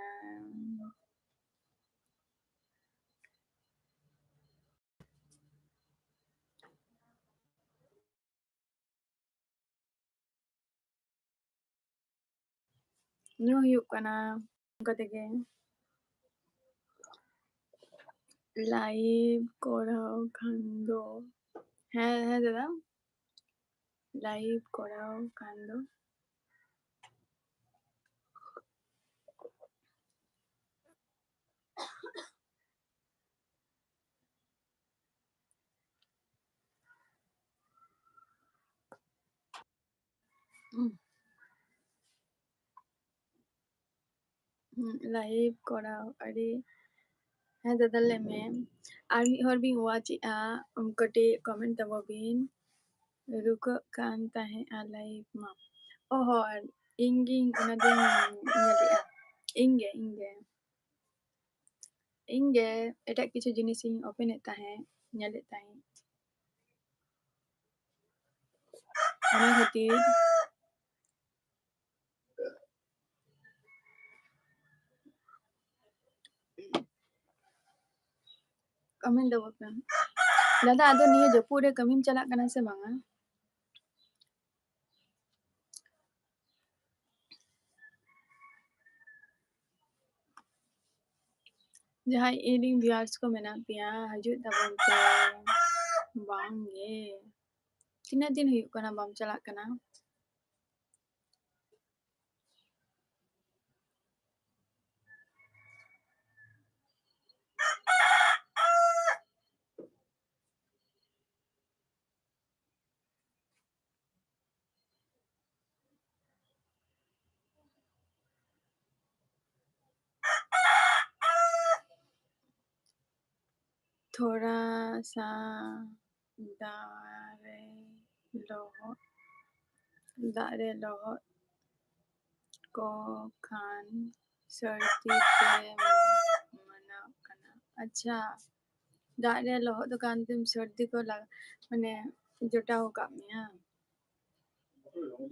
ᱧᱩ ᱦᱩᱭᱩᱜ ᱠᱟᱱᱟ ᱚᱱᱠᱟ ᱛᱮᱜᱮ᱾ ᱞᱟᱭᱤᱵᱷ ᱠᱚᱨᱟᱣ ᱠᱷᱟᱱ ᱫᱚ, ᱦᱮᱸ, ᱦᱮᱸ ᱫᱟᱫᱟ, ᱞᱟᱭᱤᱵᱷ ᱠᱚᱨᱟᱣ ᱠᱷᱟᱱ ᱫᱚ᱾ ᱞᱟᱭᱤᱵᱷ ᱠᱚᱨᱟᱣ ᱟᱹᱰᱤ, ᱦᱮᱸ ᱫᱟᱫᱟ, ᱞᱟᱹᱭ ᱢᱮ᱾ ᱟᱨ ᱢᱤᱫ ᱦᱚᱲ ᱵᱤᱱ ᱣᱟᱪ ᱮᱜᱼᱟ, ᱠᱟᱹᱴᱤᱡ ᱠᱚᱢᱮᱱᱴ ᱛᱟᱵᱚ ᱵᱤᱱ᱾ ᱨᱩᱠᱟᱹᱜ ᱠᱟᱱ ᱛᱟᱦᱮᱸᱜᱼᱟ ᱞᱟᱭᱤᱵᱷ ᱢᱟ᱾ ᱚ ᱦᱚᱸ, ᱤᱧ ᱜᱤᱧ ᱚᱱᱟ ᱫᱚᱧ ᱧᱮᱞᱮᱜᱼᱟ᱾ ᱤᱧ ᱜᱮ, ᱤᱧ ᱜᱮ᱾ ᱤᱧ ᱜᱮ ᱮᱴᱟᱜ ᱠᱤᱪᱷᱩ ᱡᱤᱱᱤᱥ ᱤᱧ ᱳᱯᱮᱱᱮᱫ ᱛᱟᱦᱮᱸᱫ, ᱧᱮᱞᱮᱫ ᱛᱟᱦᱮᱸᱫ᱾ ᱚᱱᱟ ᱠᱷᱟᱹᱛᱤᱨ ᱠᱟᱹᱢᱤ ᱫᱚ ᱵᱟᱹᱱᱩᱜᱼᱟ᱾ ᱫᱟᱫᱟ, ᱟᱫᱚ ᱱᱤᱭᱟᱹ ᱡᱟᱹᱯᱩᱫ ᱨᱮ ᱠᱟᱹᱢᱤᱢ ᱪᱟᱞᱟᱜ ᱠᱟᱱᱟ ᱥᱮ ᱵᱟᱝᱟ? ᱡᱟᱦᱟᱸᱭ ᱤᱧᱨᱮᱱ viewers ᱠᱚ ᱢᱮᱱᱟᱜ ᱯᱮᱭᱟ, ᱦᱤᱡᱩᱜ ᱛᱟᱵᱚᱱ ᱯᱮ᱾ ᱵᱟᱝ ᱜᱮ, ᱛᱤᱱᱟᱹᱜ ᱫᱤᱱ ᱦᱩᱭᱩᱜ ᱠᱟᱱᱟ ᱵᱟᱢ ᱪᱟᱞᱟᱜ ᱠᱟᱱᱟ? ᱛᱷᱚᱲᱟ ᱥᱟ ᱫᱟᱜ ᱨᱮ ᱞᱚᱦᱚᱫ, ᱫᱟᱜ ᱨᱮ ᱞᱚᱦᱚᱫ ᱠᱚ ᱠᱷᱟᱱ ᱥᱟᱹᱨᱫᱤ ᱛᱮ ᱢᱟᱱᱟᱜ ᱠᱟᱱᱟ᱾ ᱟᱪᱪᱷᱟ, ᱫᱟᱜ ᱨᱮ ᱞᱚᱦᱚᱫ ᱟᱠᱟᱱ ᱛᱮᱢ ᱥᱟᱹᱨᱫᱤ ᱠᱚ ᱞᱟᱜ-, ᱢᱟᱱᱮ ᱡᱚᱴᱟᱣ ᱟᱠᱟᱫ ᱢᱮᱭᱟ᱾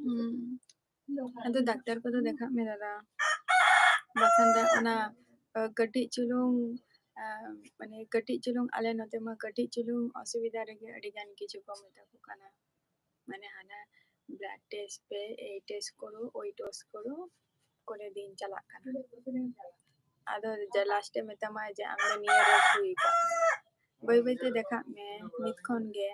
ᱦᱩᱸ᱾ ᱟᱫᱚ ᱰᱟᱠᱛᱟᱨ ᱠᱚᱫᱚ ᱫᱮᱠᱷᱟᱜ ᱢᱮ ᱫᱟᱫᱟ᱾ ᱵᱟᱠᱷᱟᱱ ᱫᱚ ᱚᱱᱟ, ᱟ, ᱠᱟᱹᱴᱤᱡ ᱪᱩᱞᱩᱝ, ᱟ, ᱢᱟᱱᱮ ᱠᱟᱹᱴᱤᱡ ᱪᱩᱞᱩᱝ, ᱟᱞᱮ ᱱᱚᱛᱮ ᱢᱟ ᱠᱟᱹᱴᱤᱡ ᱪᱩᱞᱩᱝ ᱚᱥᱩᱵᱤᱫᱷᱟ ᱨᱮᱜᱮ ᱟᱹᱰᱤ ᱜᱟᱱ ᱠᱤᱪᱷᱩ ᱠᱚ ᱢᱮᱛᱟ ᱠᱚ ᱠᱟᱱᱟ᱾ ᱢᱟᱱᱮ ᱦᱟᱱᱟ blood test ᱯᱮ, ᱮᱭ test ᱠᱚᱨᱚ, ᱳᱭ test ᱠᱚᱨᱚ, ᱠᱚᱨᱮ ᱫᱤᱱ ᱪᱟᱞᱟᱜ ᱠᱟᱱᱟ᱾ ᱟᱫᱚ ᱡᱟ last ᱮ ᱢᱮᱛᱟᱢᱟ ᱡᱮ ᱟᱢ ᱫᱚ ᱱᱤᱭᱟᱹ ᱨᱳᱜᱽ ᱦᱩᱭ ᱟᱠᱟᱫ ᱢᱮᱭᱟ᱾ ᱵᱟᱹᱭ ᱵᱟᱹᱭ ᱛᱮ ᱫᱮᱠᱷᱟᱜ ᱢᱮ ᱱᱤᱛ ᱠᱷᱚᱱ ᱜᱮ᱾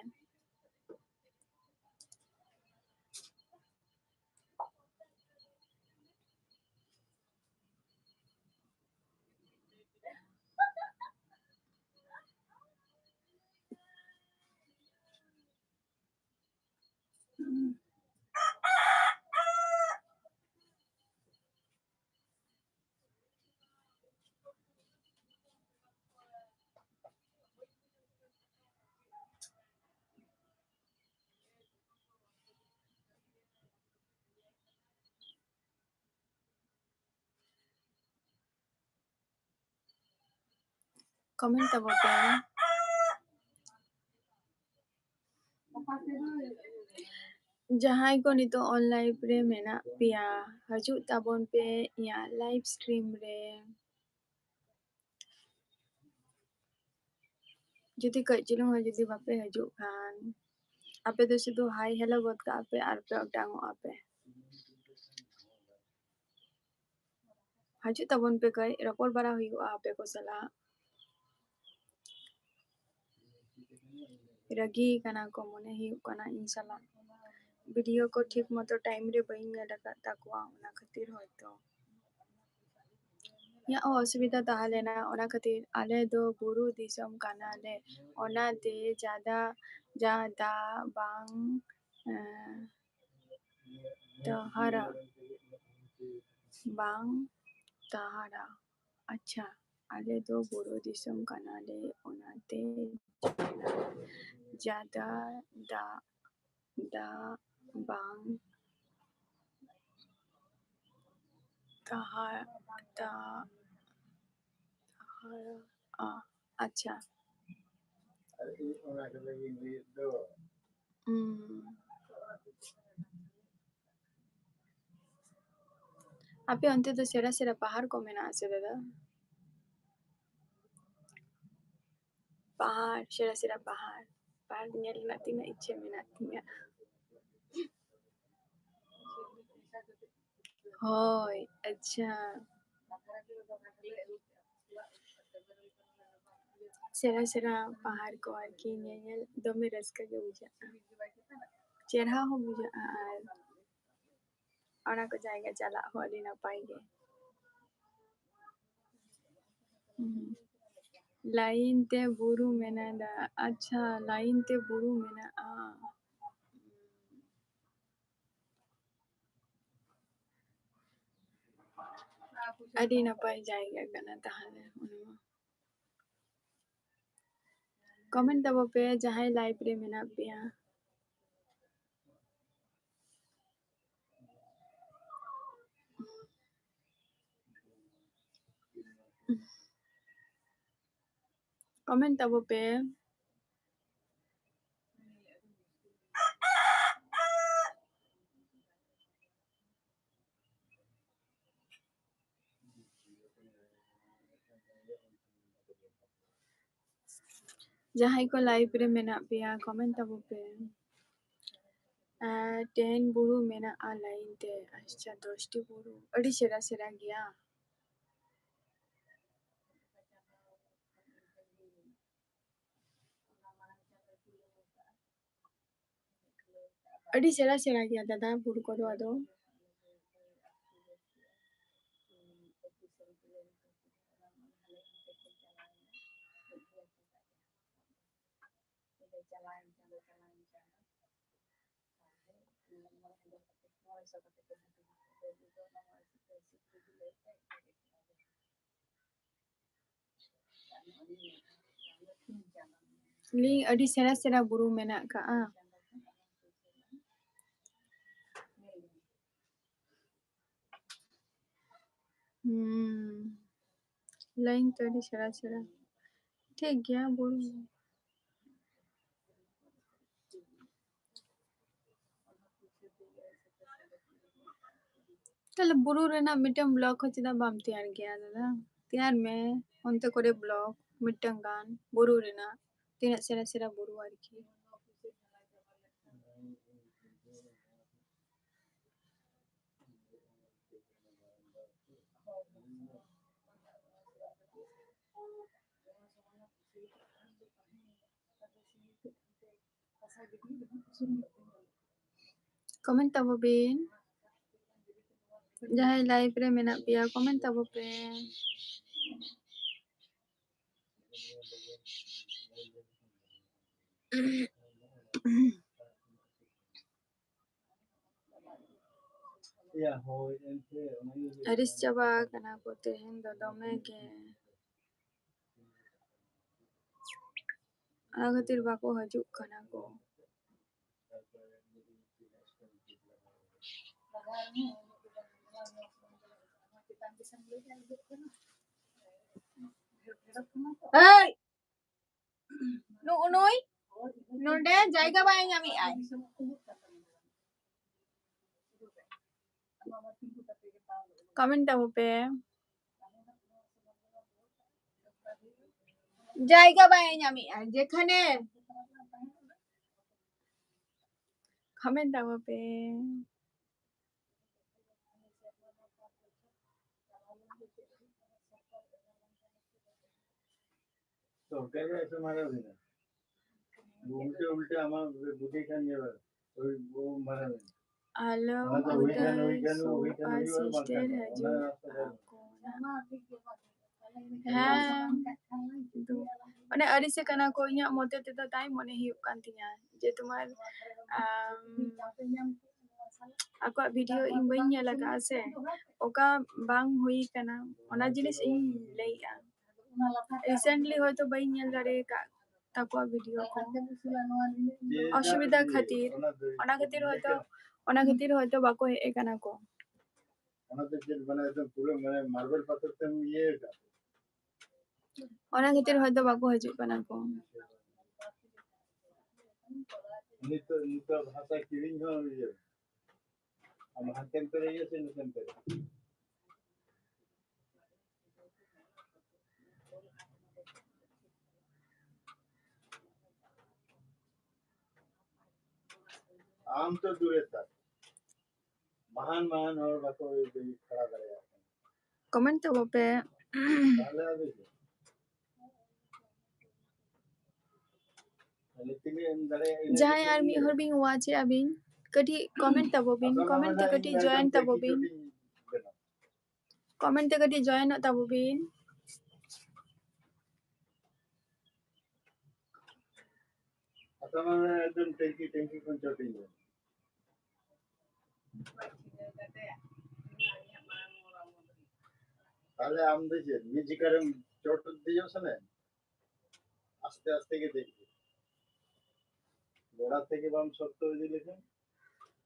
Comment ᱛᱟᱵᱚ ᱯᱮ᱾ ᱡᱟᱦᱟᱸᱭ ᱠᱚ ᱱᱤᱛᱚᱜ on live ᱨᱮ ᱢᱮᱱᱟᱜ ᱯᱮᱭᱟ, ᱦᱤᱡᱩᱜ ᱛᱟᱵᱚᱱ ᱯᱮ ᱤᱧᱟᱹᱜ live stream ᱨᱮ᱾ ᱡᱩᱫᱤ ᱠᱟᱹᱡ ᱪᱩᱞᱩᱝ ᱦᱚᱸ ᱡᱩᱫᱤ ᱵᱟᱯᱮ ᱦᱤᱡᱩᱜ ᱠᱷᱟᱱ, ᱟᱯᱮ ᱫᱚ ᱥᱩᱫᱷᱩ hi hello ᱜᱚᱫ ᱠᱟᱜᱼᱟ ᱯᱮ ᱟᱨ ᱯᱮ ᱚᱴᱟᱝᱚᱜᱼᱟ ᱯᱮ᱾ ᱦᱤᱡᱩᱜ ᱛᱟᱵᱚᱱ ᱯᱮ ᱠᱟᱹᱡ, ᱨᱚᱯᱚᱲ ᱵᱟᱲᱟ ᱦᱩᱭᱩᱜᱼᱟ ᱟᱯᱮ ᱠᱚ ᱥᱟᱞᱟᱜ᱾ ᱨᱟᱹᱜᱤ ᱠᱟᱱᱟ ᱠᱚ ᱢᱚᱱᱮ ᱦᱩᱭᱩᱜ ᱠᱟᱱᱟ ᱤᱧ ᱥᱟᱞᱟᱜ᱾ video ᱠᱚ ᱴᱷᱤᱠ ᱢᱚᱛᱚ time ᱨᱮ ᱵᱟᱹᱧ ᱧᱮᱞ ᱟᱠᱟᱫ ᱛᱟᱠᱚᱣᱟ, ᱚᱱᱟ ᱠᱷᱟᱹᱛᱤᱨ ᱦᱚᱭᱛᱚ᱾ ᱤᱧᱟᱹᱜ ᱦᱚᱸ ᱚᱥᱩᱵᱤᱫᱷᱟ ᱛᱟᱦᱮᱸ ᱞᱮᱱᱟ, ᱚᱱᱟ ᱠᱷᱟᱹᱛᱤᱨ᱾ ᱟᱞᱮ ᱫᱚ ᱵᱩᱨᱩ ᱫᱤᱥᱚᱢ ᱠᱟᱱᱟᱞᱮ, ᱚᱱᱟᱛᱮ ᱡᱟᱫᱟ, ᱡᱟᱫᱟ ᱵᱟᱝ, ᱮᱸ, ᱛᱟᱦᱟᱨᱟ, ᱵᱟᱝ ᱛᱟᱦᱟᱨᱟ᱾ ᱟᱪᱪᱷᱟ, ᱟᱞᱮ ᱫᱚ ᱵᱩᱨᱩ ᱫᱤᱥᱚᱢ ᱠᱟᱱᱟᱞᱮ, ᱚᱱᱟᱛᱮ ᱡᱟᱫᱟ ᱫᱟᱜ, ᱫᱟᱜ ᱵᱟᱝ ᱛᱟᱦᱟ-, ᱛᱟ-, ᱛᱟᱦᱟᱨᱟ᱾ ᱟᱪᱪᱷᱟ, ᱦᱩᱸ᱾ ᱟᱯᱮ ᱚᱱᱛᱮ ᱫᱚ ᱥᱮᱬᱟ ᱥᱮᱬᱟ ᱯᱟᱦᱟᱲ ᱠᱚ ᱢᱮᱱᱟᱜᱼᱟ ᱥᱮ ᱫᱟᱫᱟ? ᱯᱟᱦᱟᱲ, ᱥᱮᱬᱟ ᱥᱮᱬᱟ ᱯᱟᱦᱟᱲ, ᱯᱟᱦᱟᱲ ᱧᱮᱞ ᱨᱮᱱᱟᱜ ᱛᱤᱱᱟᱹᱜ ᱤᱪᱪᱷᱟᱹ ᱢᱮᱱᱟᱜ ᱛᱤᱧᱟᱹ᱾ ᱦᱳᱭ, ᱟᱪᱪᱷᱟ᱾ ᱥᱮᱬᱟ ᱥᱮᱬᱟ ᱯᱟᱦᱟᱲ ᱠᱚ ᱟᱨᱠᱤ ᱧᱮᱧᱮᱞ ᱫᱚᱢᱮ ᱨᱟᱹᱥᱠᱟᱹ ᱜᱮ ᱵᱩᱡᱷᱟᱹᱜᱼᱟ, ᱪᱮᱨᱦᱟ ᱦᱚᱸ ᱵᱩᱡᱷᱟᱹᱜᱼᱟ, ᱟᱨ ᱚᱱᱟ ᱠᱚ ᱡᱟᱭᱜᱟ ᱪᱟᱞᱟᱜ ᱦᱚᱸ ᱟᱹᱰᱤ ᱱᱟᱯᱟᱭ ᱜᱮ᱾ ᱦᱩᱸ᱾ ᱞᱟᱭᱤᱱ ᱛᱮ ᱵᱩᱨᱩ ᱢᱮᱱᱟᱜᱼᱟ᱾ ᱟᱪᱪᱷᱟ, ᱞᱟᱭᱤᱱ ᱛᱮ ᱵᱩᱨᱩ ᱢᱮᱱᱟᱜᱼᱟ᱾ ᱟᱹᱰᱤ ᱱᱟᱯᱟᱭ ᱡᱟᱭᱜᱟ ᱠᱟᱱᱟ ᱛᱟᱦᱞᱮ ᱚᱱᱟ ᱢᱟ᱾ ᱠᱚᱢᱮᱱᱴ ᱛᱟᱵᱚ ᱯᱮ ᱡᱟᱦᱟᱸᱭ ᱞᱟᱭᱤᱵᱷ ᱨᱮ ᱢᱮᱱᱟᱜ ᱯᱮᱭᱟ᱾ ᱠᱚᱢᱮᱱᱴ ᱛᱟᱵᱚ ᱯᱮ᱾ ᱡᱟᱦᱟᱸᱭ ᱠᱚ ᱞᱟᱭᱤᱵᱷ ᱨᱮ ᱢᱮᱱᱟᱜ ᱯᱮᱭᱟ, ᱠᱚᱢᱮᱱᱴ ᱛᱟᱵᱚ ᱯᱮ᱾ ᱟᱨ ᱴᱮᱱ ᱵᱩᱨᱩ ᱢᱮᱱᱟᱜᱼᱟ ᱞᱟᱭᱤᱱ ᱛᱮ᱾ ᱟᱪᱪᱷᱟ, ᱫᱚᱥᱴᱤ ᱵᱩᱨᱩ᱾ ᱟᱹᱰᱤ ᱥᱮᱬᱟ ᱥᱮᱬᱟ ᱜᱮᱭᱟ᱾ ᱟᱹᱰᱤ ᱥᱮᱬᱟ ᱥᱮᱬᱟ ᱜᱮᱭᱟ ᱫᱟᱫᱟ, ᱵᱩᱨᱩ ᱠᱚᱫᱚ ᱟᱫᱚ᱾ ᱞᱟᱹᱭ ᱟᱹᱰᱤ ᱥᱮᱬᱟ ᱥᱮᱬᱟ ᱵᱩᱨᱩ ᱢᱮᱱᱟᱜ ᱠᱟᱜᱼᱟ᱾ ᱦᱩᱸ᱾ ᱞᱟᱭᱤᱱ ᱛᱮ ᱟᱹᱰᱤ ᱥᱮᱬᱟ ᱥᱮᱬᱟ᱾ ᱴᱷᱤᱠ ᱜᱮᱭᱟ, ᱵᱩᱨᱩ᱾ ᱛᱟᱦᱞᱮ ᱵᱩᱨᱩ ᱨᱮᱱᱟᱜ ᱢᱤᱫᱴᱟᱝ ᱵᱞᱚᱜ ᱦᱚᱸ ᱪᱮᱫᱟᱜ ᱵᱟᱢ ᱛᱮᱭᱟᱨ ᱜᱮᱭᱟ ᱫᱟᱫᱟ? ᱛᱮᱭᱟᱨ ᱢᱮ ᱚᱱᱛᱮ ᱠᱚᱨᱮ ᱵᱞᱚᱜ ᱢᱤᱫᱴᱟᱝ ᱜᱟᱱ, ᱵᱩᱨᱩ ᱨᱮᱱᱟᱜ, ᱛᱤᱱᱟᱹᱜ ᱥᱮᱬᱟ ᱥᱮᱬᱟ ᱵᱩᱨᱩ ᱟᱨᱠᱤ᱾ ᱠᱚᱢᱮᱱᱴ ᱛᱟᱵᱚ ᱵᱤᱱ᱾ ᱡᱟᱦᱟᱸᱭ ᱞᱟᱭᱤᱵᱷ ᱨᱮ ᱢᱮᱱᱟᱜ ᱯᱮᱭᱟ, ᱠᱚᱢᱮᱱᱴ ᱛᱟᱵᱚ ᱯᱮ᱾ ᱟᱹᱲᱤᱥ ᱪᱟᱵᱟ ᱟᱠᱟᱱᱟ ᱠᱚ ᱛᱮᱦᱮᱧ ᱫᱚ ᱫᱚᱢᱮ ᱜᱮ᱾ ᱚᱱᱟ ᱠᱷᱟᱹᱛᱤᱨ ᱵᱟᱠᱚ ᱦᱤᱡᱩᱜ ᱠᱟᱱᱟ ᱠᱚ᱾ ᱮᱭ! ᱱᱩᱜᱼᱩ ᱱᱩᱭ ᱱᱚᱰᱮ ᱡᱟᱭᱜᱟ ᱵᱟᱭ ᱧᱟᱢᱮᱜᱼᱟᱭ᱾ ᱠᱚᱢᱮᱱᱴ ᱛᱟᱵᱚ ᱯᱮ᱾ ᱡᱟᱭᱜᱟ ᱵᱟᱭ ᱧᱟᱢᱮᱜᱼᱟ ᱡᱮᱠᱷᱟᱱᱮ᱾ ᱠᱚᱢᱮᱱᱴ ᱛᱟᱵᱚ ᱯᱮ᱾ ᱥᱚᱨᱠᱟᱨ ᱜᱮ ᱮᱥᱮ ᱢᱟᱨᱟ ᱦᱩᱭᱱᱟ᱾ ᱩᱞᱴᱟᱹ ᱩᱞᱴᱟᱹ ᱟᱢᱟᱜ ᱵᱩᱫᱷᱤ ᱠᱷᱟᱱ ᱜᱮ ᱳᱭ ᱵᱚ ᱢᱟᱨᱟ ᱦᱩᱭᱱᱟ᱾ ᱟᱞᱚ ᱚᱱᱟ ᱫᱚ ᱦᱩᱭ ᱠᱷᱟᱱ, ᱦᱩᱭ ᱠᱷᱟᱱ, ᱩᱫᱟᱹᱨ ᱦᱩᱭ ᱠᱷᱟᱱ ᱥᱚ ᱟᱨ ᱦᱩᱭᱩᱜᱼᱟ, ᱵᱟᱝᱠᱷᱟᱱ ᱥᱤᱥᱴᱟᱨ ᱵᱟᱝ᱾ ᱚᱱᱟ ᱦᱤᱡᱩᱜ ᱨᱟᱥᱛᱟ ᱫᱚ ᱟᱠᱚ᱾ ᱵᱟᱹᱱᱩᱜ᱾ ᱦᱮᱸ, ᱠᱤᱱᱛᱩ ᱢᱟᱱᱮ ᱟᱹᱲᱤᱥ ᱟᱠᱟᱱᱟ ᱠᱚ᱾ ᱤᱧᱟᱹᱜ ᱢᱚᱛᱮ ᱛᱮᱫᱚ ᱛᱟᱭ ᱢᱚᱱᱮ ᱦᱩᱭᱩᱜ ᱠᱟᱱ ᱛᱤᱧᱟᱹ ᱡᱮ ᱛᱩᱢᱟᱨ, ᱟᱢ, ᱟᱠᱚᱣᱟᱜ ᱵᱷᱤᱰᱤᱭᱳ ᱤᱧ ᱵᱟᱹᱧ ᱧᱮᱞ ᱟᱠᱟᱫᱼᱟ ᱥᱮ, ᱚᱠᱟ ᱵᱟᱝ ᱦᱩᱭ ᱠᱟᱱᱟ, ᱚᱱᱟ ᱡᱤᱱᱤᱥ ᱤᱧ ᱞᱟᱹᱭᱮᱜᱼᱟ᱾ ᱨᱤᱥᱮᱱᱴᱞᱤ ᱦᱚᱭᱛᱳ ᱵᱟᱹᱧ ᱧᱮᱞ ᱫᱟᱲᱮ ᱟᱠᱟᱫ ᱛᱟᱠᱚᱣᱟ ᱵᱷᱤᱰᱤᱭᱳ ᱠᱚ, ᱚᱥᱩᱵᱤᱫᱷᱟ ᱠᱷᱟᱹᱛᱤᱨ, ᱚᱱᱟ ᱠᱷᱟᱹᱛᱤᱨ ᱦᱚᱭᱛᱳ, ᱚᱱᱟ ᱠᱷᱟᱹᱛᱤᱨ ᱦᱚᱭᱛᱳ ᱵᱟᱠᱚ ᱦᱮᱡ ᱟᱠᱟᱱᱟ ᱠᱚ᱾ ᱚᱱᱟ ᱫᱚ ᱪᱮᱫ, ᱢᱟᱱᱮ, ᱮᱠᱫᱚᱢ ᱯᱩᱨᱟᱹ, ᱢᱟᱱᱮ, ᱢᱟᱨᱵᱮᱞ ᱯᱟᱛᱷᱚᱨ ᱛᱮᱢ ᱤᱭᱟᱹ ᱟᱠᱟᱫ? ᱚᱱᱟ ᱠᱷᱟᱹᱛᱤᱨ ᱦᱚᱭᱛᱳ ᱵᱟᱠᱚ ᱦᱤᱡᱩᱜ ᱠᱟᱱᱟ ᱠᱚ᱾ ᱱᱤᱛᱚᱜ, ᱱᱤᱛᱚᱜ ᱦᱟᱥᱟ ᱠᱤᱨᱤᱧ ᱦᱚᱸ ᱤᱭᱟᱹ᱾ ᱟᱢ ᱦᱟᱱᱛᱮᱢ ᱯᱮᱨᱮᱡᱟ ᱥᱮ ᱱᱚᱛᱮᱢ ᱯᱮᱨᱮᱡᱟ? ᱟᱢ ᱛᱚ ᱫᱩᱨᱮ ᱛᱷᱟᱠ, ᱢᱟᱦᱟᱱ ᱢᱟᱦᱟᱱ ᱦᱚᱲ ᱵᱟᱠᱚ ᱠᱷᱟᱲᱟ ᱫᱟᱲᱮᱭᱟᱜ ᱠᱟᱱᱟ᱾ ᱠᱚᱢᱮᱱᱴ ᱛᱟᱵᱚ ᱯᱮ᱾ ᱛᱟᱦᱞᱮ ᱟᱫᱚ ᱪᱮᱫ? ᱛᱟᱦᱞᱮ ᱛᱤᱱᱟᱹᱜ ᱮᱢ ᱫᱟᱲᱮᱭᱟᱜᱼᱟ, ᱤᱱᱟᱹ ᱡᱟᱦᱟᱸᱭ ᱠᱟᱛᱮ ᱟᱨ ᱢᱤᱫ ᱤᱭᱟᱹ᱾ ᱦᱚᱲ ᱵᱤᱱ ᱣᱟᱪᱮᱜᱼᱟ ᱵᱤᱱ, ᱠᱟᱹᱴᱤᱡ ᱠᱚᱢᱮᱱᱴ ᱛᱟᱵᱚ ᱵᱤᱱ, ᱟᱥᱟ ᱠᱚᱢᱮᱱᱴ ᱛᱮ ᱢᱟᱦᱟᱱᱟ ᱠᱟᱹᱴᱤᱡ ᱤᱧ ᱡᱚᱭᱮᱱ ᱫᱟᱲᱮᱭᱟᱜ ᱛᱟᱵᱚ ᱠᱟᱹᱴᱤᱡ ᱵᱤᱱ᱾ ᱪᱚᱴᱤᱧ ᱵᱮᱱᱟᱣ᱾ ᱠᱚᱢᱮᱱᱴ ᱛᱮ ᱠᱟᱹᱴᱤᱡ ᱡᱚᱭᱮᱱᱚᱜ ᱛᱟᱵᱚ ᱵᱤᱱ᱾ ᱟᱥᱟ ᱢᱟᱦᱟᱱᱟ ᱮᱠᱫᱚᱢ ᱴᱮᱝᱠᱤ, ᱴᱮᱝᱠᱤ ᱠᱷᱚᱱ ᱪᱚᱴᱤᱧ ᱵᱮᱱᱟᱣ᱾ ᱛᱟᱦᱞᱮ ᱟᱢ ᱫᱚ ᱪᱮᱫ ᱢᱤᱫ ᱡᱤᱠᱟᱹ ᱨᱮᱢ ᱪᱚᱴ ᱫᱮᱡᱚᱜ ᱥᱟᱱᱟᱭᱮᱫ ᱢᱮᱭᱟ? ᱟᱥᱛᱮ ᱟᱥᱛᱮ ᱜᱮ ᱫᱮᱡ ᱦᱩᱭᱩᱜᱼᱟ᱾ ᱜᱚᱲᱟ ᱛᱮᱜᱮ ᱵᱟᱢ ᱥᱚᱠᱛᱚ ᱤᱫᱤ ᱞᱮᱠᱷᱟᱱ᱾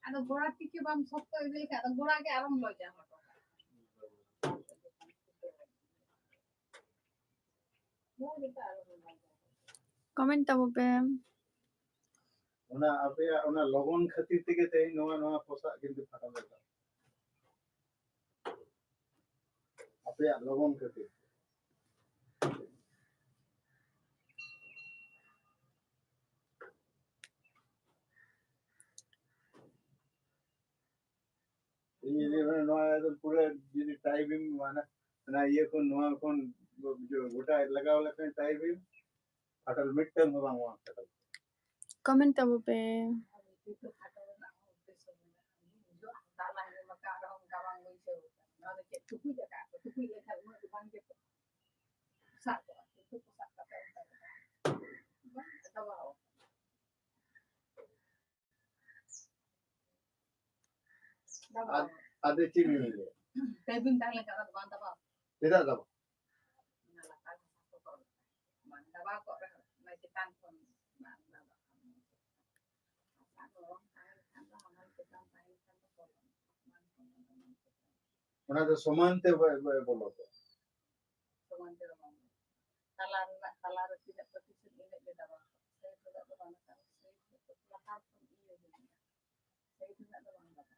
ᱟᱫᱚ ᱜᱚᱲᱟ ᱛᱮᱜᱮ ᱵᱟᱢ ᱥᱚᱠᱛᱚ ᱤᱫᱤ ᱞᱮᱠᱷᱟᱱ, ᱟᱫᱚ ᱜᱚᱲᱟ ᱜᱮ ᱟᱨᱚᱢ ᱞᱚᱡᱟ ᱦᱚᱴᱚ ᱠᱟᱜᱼᱟ᱾ ᱠᱚᱢᱮᱱᱴ ᱛᱟᱵᱚ ᱯᱮ᱾ ᱚᱱᱟ ᱟᱯᱮᱭᱟᱜ ᱚᱱᱟ ᱞᱚᱜᱚᱱ ᱠᱷᱟᱹᱛᱤᱨ ᱛᱮᱜᱮ ᱛᱮᱦᱮᱧ ᱱᱚᱣᱟ, ᱱᱚᱣᱟ ᱯᱚᱥᱟᱜ ᱠᱤᱱᱛᱩ ᱯᱷᱟᱴᱟᱣ ᱞᱮᱱᱟ᱾ ᱟᱯᱮᱭᱟᱜ ᱞᱚᱜᱚᱱ ᱠᱷᱟᱹᱛᱤᱨ᱾ ᱤᱧ ᱡᱩᱫᱤ ᱢᱟᱱᱮ ᱱᱚᱣᱟ ᱮᱠᱫᱚᱢ ᱯᱩᱨᱟᱹ ᱡᱩᱫᱤ ᱴᱟᱭᱤᱯ ᱤᱧ ᱢᱟᱱᱮ ᱚᱱᱟ ᱤᱭᱟᱹ ᱠᱷᱚᱱ ᱱᱚᱣᱟ ᱠᱷᱚᱱ ᱜᱚ-, ᱜᱚᱴᱟ ᱞᱟᱜᱟᱣ ᱞᱮᱠᱷᱟᱱ ᱴᱟᱭᱤᱯ ᱤᱧ, ᱯᱷᱟᱴᱟᱞ ᱢᱤᱫᱴᱟᱝ ᱦᱚᱸ ᱵᱟᱝ ᱚᱣᱟᱝ ᱯᱷᱟᱴᱟᱞ᱾ ᱠᱚᱢᱮᱱᱴ ᱛᱟᱵᱚ ᱯᱮ᱾ ᱱᱚᱣᱟ ᱫᱚ ᱪᱮᱫ ᱴᱩᱠᱩᱡ ᱟᱠᱟᱫ ᱠᱚ? ᱴᱩᱠᱩᱡ ᱞᱮᱠᱷᱟᱱ ᱩᱱᱟᱹᱜ ᱫᱚ ᱵᱟᱝ ᱜᱮ ᱥᱟᱵ ᱠᱚᱜᱼᱟ, ᱠᱤᱱᱛᱩ ᱠᱚ ᱥᱟᱵ ᱠᱟᱛᱮ ᱚᱱᱠᱟ ᱜᱮ ᱵᱟᱝ ᱫᱟᱵᱟᱣ᱾ ᱫᱟᱵᱟᱣ᱾ ᱟᱫ-, ᱟᱫᱚ ᱪᱮᱫ ᱵᱤᱱ ᱞᱟᱹᱭᱟ? ᱴᱟᱭᱤᱯᱤᱝ ᱛᱟᱦᱮᱸ ᱞᱮᱱᱠᱷᱟᱱ ᱚᱱᱟ ᱫᱚ ᱵᱟᱝ ᱫᱟᱵᱟᱣ᱾ ᱪᱮᱫᱟᱜ ᱫᱟᱵᱟᱣ? ᱚᱱᱟ ᱞᱟᱛᱟᱨ ᱦᱟᱥᱟ ᱠᱚ ᱵᱟᱝ ᱫᱟᱵᱟᱣ ᱠᱚᱜ ᱨᱮᱦᱚᱸ, ᱚᱱᱟ ᱪᱮᱛᱟᱱ ᱠᱷᱚᱱ ᱵᱟᱝ ᱫᱟᱵᱟᱣ᱾ ᱦᱟᱥᱟ ᱱᱚᱨᱚᱢ ᱛᱟᱦᱮᱸ ᱞᱮᱱᱠᱷᱟᱱ ᱫᱚ, ᱦᱟᱢᱟᱞ ᱪᱮᱛᱟᱱ ᱛᱟᱦᱮᱸ ᱞᱮᱱᱠᱷᱟᱱ ᱫᱚ ᱵᱚᱞᱚᱱᱟ᱾ ᱚᱱᱟ ᱫᱚ ᱥᱚᱢᱟᱱ ᱛᱮ ᱵᱚ-, ᱵᱚ-, ᱵᱚᱞᱚ ᱠᱚᱜᱼᱟ᱾ ᱥᱚᱢᱟᱱ ᱛᱮ ᱫᱚ ᱵᱟᱝ᱾ ᱛᱟᱞᱟ ᱨᱮᱱᱟᱜ, ᱛᱟᱞᱟ ᱨᱮ ᱛᱤᱱᱟᱹᱜ ᱯᱟᱹᱴᱤ ᱥᱮᱫ ᱤᱱᱟᱹᱜ ᱜᱮ ᱫᱟᱵᱟᱣ ᱠᱚᱜᱼᱟ᱾ ᱥᱟᱭᱤᱰ ᱨᱮᱱᱟᱜ ᱫᱚ ᱵᱟᱝ ᱫᱟᱵᱟᱣ, ᱥᱟᱭᱤᱰ ᱨᱮᱱᱟᱜ ᱫᱚ ᱞᱟᱛᱟᱨ ᱠᱷᱚᱱ ᱤᱭᱟᱹ ᱦᱩᱭᱩᱜᱼᱟ᱾ ᱥᱟᱭᱤᱰ ᱨᱮᱱᱟᱜ ᱫᱚ ᱵᱟᱝ ᱫᱟᱵᱟᱣ᱾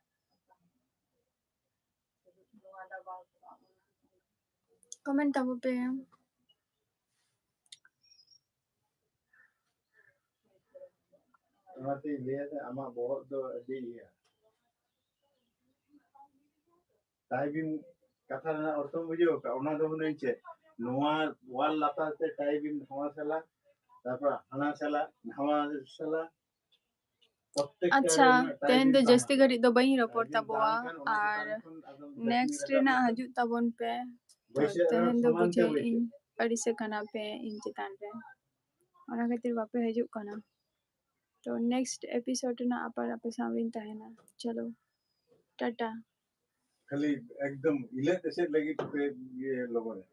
ᱠᱚᱢᱮᱱᱴ ᱛᱟᱵᱚ ᱯᱮ᱾ ᱚᱱᱟᱛᱤᱧ ᱞᱟᱹᱭᱟ ᱡᱮ ᱟᱢᱟᱜ ᱵᱚᱦᱚᱜ ᱫᱚ ᱟᱹᱰᱤ ᱤᱭᱟᱹ᱾ ᱴᱟᱭᱵᱤᱝ ᱠᱟᱛᱷᱟ ᱨᱮᱱᱟᱜ ᱚᱨᱛᱷᱚᱢ ᱵᱩᱡᱷᱟᱹᱣ ᱠᱟᱜᱼᱟ? ᱚᱱᱟ ᱫᱚ ᱦᱩᱱᱟᱹᱝ ᱪᱮᱫ, ᱱᱚᱣᱟ ᱣᱟᱞ ᱞᱟᱛᱟᱨ ᱛᱮ ᱴᱟᱭᱵᱤᱝ ᱱᱟᱣᱟ ᱥᱟᱞᱟ, ᱛᱟᱨᱯᱚᱨ ᱦᱟᱱᱟ ᱥᱟᱞᱟ, ᱱᱟᱣᱟ ᱥᱟᱞᱟ, ᱯᱨᱚᱛᱛᱮᱠᱴᱟ ᱟᱪᱪᱷᱟ, ᱨᱮ ᱢᱤᱫᱴᱟᱝ ᱛᱮᱦᱮᱧ ᱫᱚ ᱴᱟᱭᱵᱤᱝ ᱡᱟᱹᱥᱛᱤ ᱛᱟᱦᱮᱱᱟ᱾ ᱜᱷᱟᱹᱲᱤᱡ ᱫᱚ ᱵᱟᱹᱧ ᱨᱚᱯᱚᱲ ᱴᱟᱭᱵᱤᱝ ᱛᱟᱵᱚᱣᱟ, ᱵᱟᱝ ᱠᱷᱟᱱ ᱚᱱᱟ ᱟᱨ ᱪᱮᱛᱟᱱ ᱠᱷᱚᱱ ᱟᱫᱚ ᱱᱮᱠᱥᱴ ᱨᱮᱱᱟᱜ ᱦᱤᱡᱩᱜ ᱛᱟᱵᱚᱱ ᱯᱮ᱾ ᱛᱚ ᱵᱟᱹᱭᱥᱟᱹᱜ ᱨᱮᱦᱚᱸ ᱛᱮᱦᱮᱧ ᱫᱚ ᱥᱚᱢᱟᱱ ᱛᱮ ᱵᱩᱡᱷᱟᱹᱣ ᱵᱟᱹᱭᱥᱟᱹᱜ᱾ ᱤᱧ ᱟᱹᱲᱤᱥ ᱟᱠᱟᱱᱟ ᱯᱮ ᱤᱧ ᱪᱮᱛᱟᱱ ᱨᱮ, ᱚᱱᱟ ᱠᱷᱟᱹᱛᱤᱨ ᱵᱟᱯᱮ ᱦᱤᱡᱩᱜ ᱠᱟᱱᱟ᱾ ᱛᱚ ᱱᱮᱠᱥᱴ ᱮᱯᱤᱥᱳᱰ ᱨᱮᱱᱟᱜ ᱟᱵᱟᱨ ᱟᱯᱮ ᱥᱟᱶ ᱨᱤᱧ ᱛᱟᱦᱮᱱᱟ᱾ ᱪᱚᱞᱚ, ᱴᱟᱴᱟ᱾ ᱠᱷᱟᱹᱞᱤ ᱮᱠᱫᱚᱢ ᱤᱞᱟᱹᱫ ᱮᱥᱮᱫ ᱞᱟᱹᱜᱤᱫ ᱯᱮ ᱤᱭᱟᱹ ᱞᱚᱜᱚᱱᱟ᱾